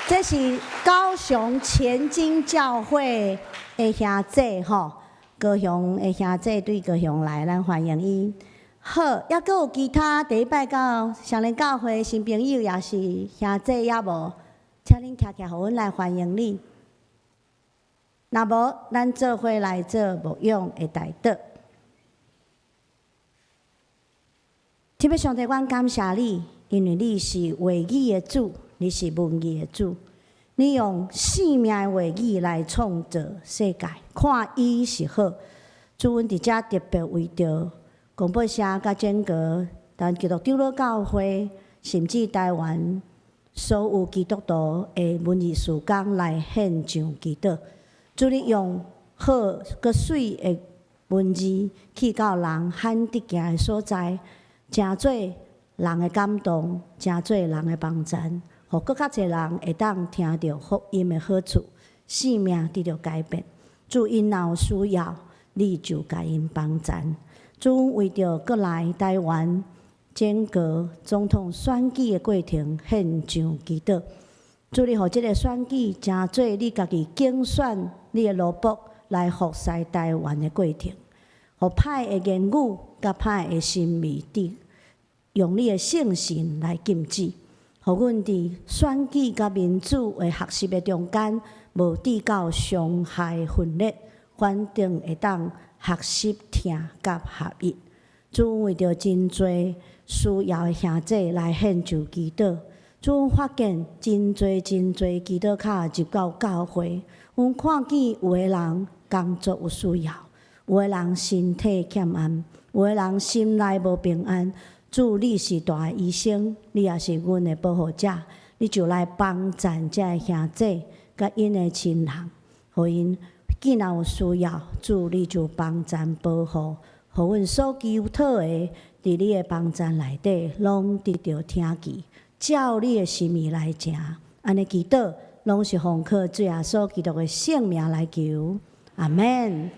這是高雄前金教會的兄弟吼。高雄的兄弟對高雄來，咱歡迎伊。好，猶閣有其他第一擺到雙連教會新朋友，也是兄弟猶無？請恁徛起來，予阮來歡迎你。若無，咱做伙來做牧養的代禱。天父上帝，阮感謝你，因為你是話語的主，你是文字的主，你用生命的話語來創造世界，看伊是好。主，阮佇遮特別為著公布社佮整個咱基督長老教會，甚至台灣所有基督徒的文字事工來獻上祈禱。主，你用好閣媠的文字去到人罕得行的所在，成做人的感動，成做人的幫贊，予閣較濟人會當聽著福音的好處，生命得著改變。主，𪜶若有需要，你就共𪜶幫贊。主，為著閣來台灣整個總統選舉的過程獻上祈禱。主，你予這个選舉成做你家己揀選你的奴僕來服侍台灣的過程，予歹的言語佮歹的心意，得用你的聖神來禁止，予阮佇選舉佮民主的學習的中間，無致到傷害分裂，反正會當學習疼佮合一。主，為著真濟需要的兄弟來獻上祈禱。主，發現真濟真濟祈禱卡入到教會，阮看見有的人工作有需要，有的人身體欠安，有的人心內無平安。主，你是大醫生，你也是阮的保護者，你就來幫贊這个兄弟佮𪜶的親人，予𪜶既若有需要，主你就幫贊保護，予阮所求討的，佇你的幫贊內底，攏得著聽見，照你的心意來成。按呢祈禱，攏是奉靠主耶穌基督的聖名來求，阿們。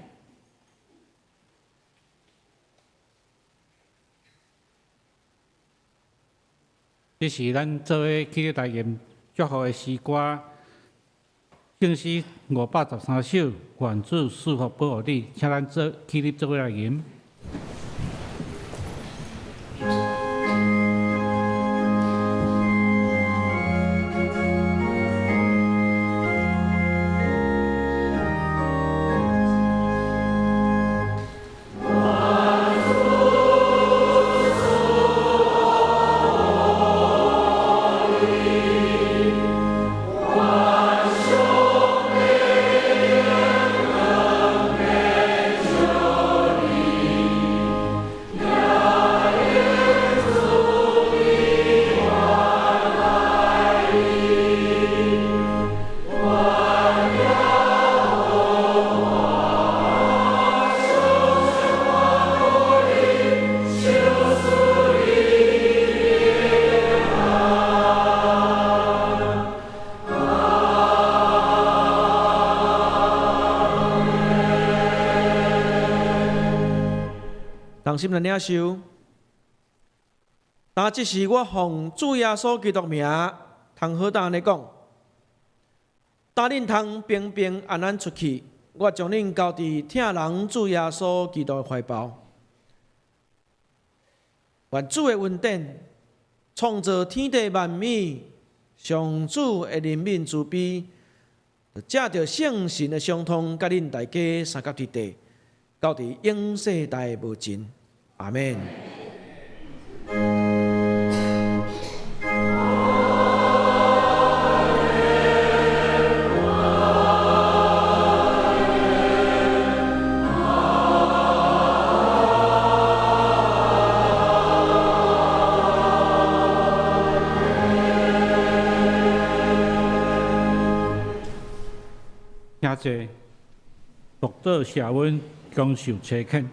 這是咱做伙起來吟祝福的詩歌，聖詩513首，願主賜福保護你，請咱做起立做伙來吟。同心來領受。但這是我奉主耶穌基督名，通好膽按呢講。當恁通平平安安出去，我將恁交佇疼人主耶穌基督的懷抱。願主的恩典，創造天地萬物，上主的憐憫慈悲，藉著聖神的相通，佮恁大家相佮佇地，到佇永世代無盡。阿們。兄弟，独做社温，享受差遣。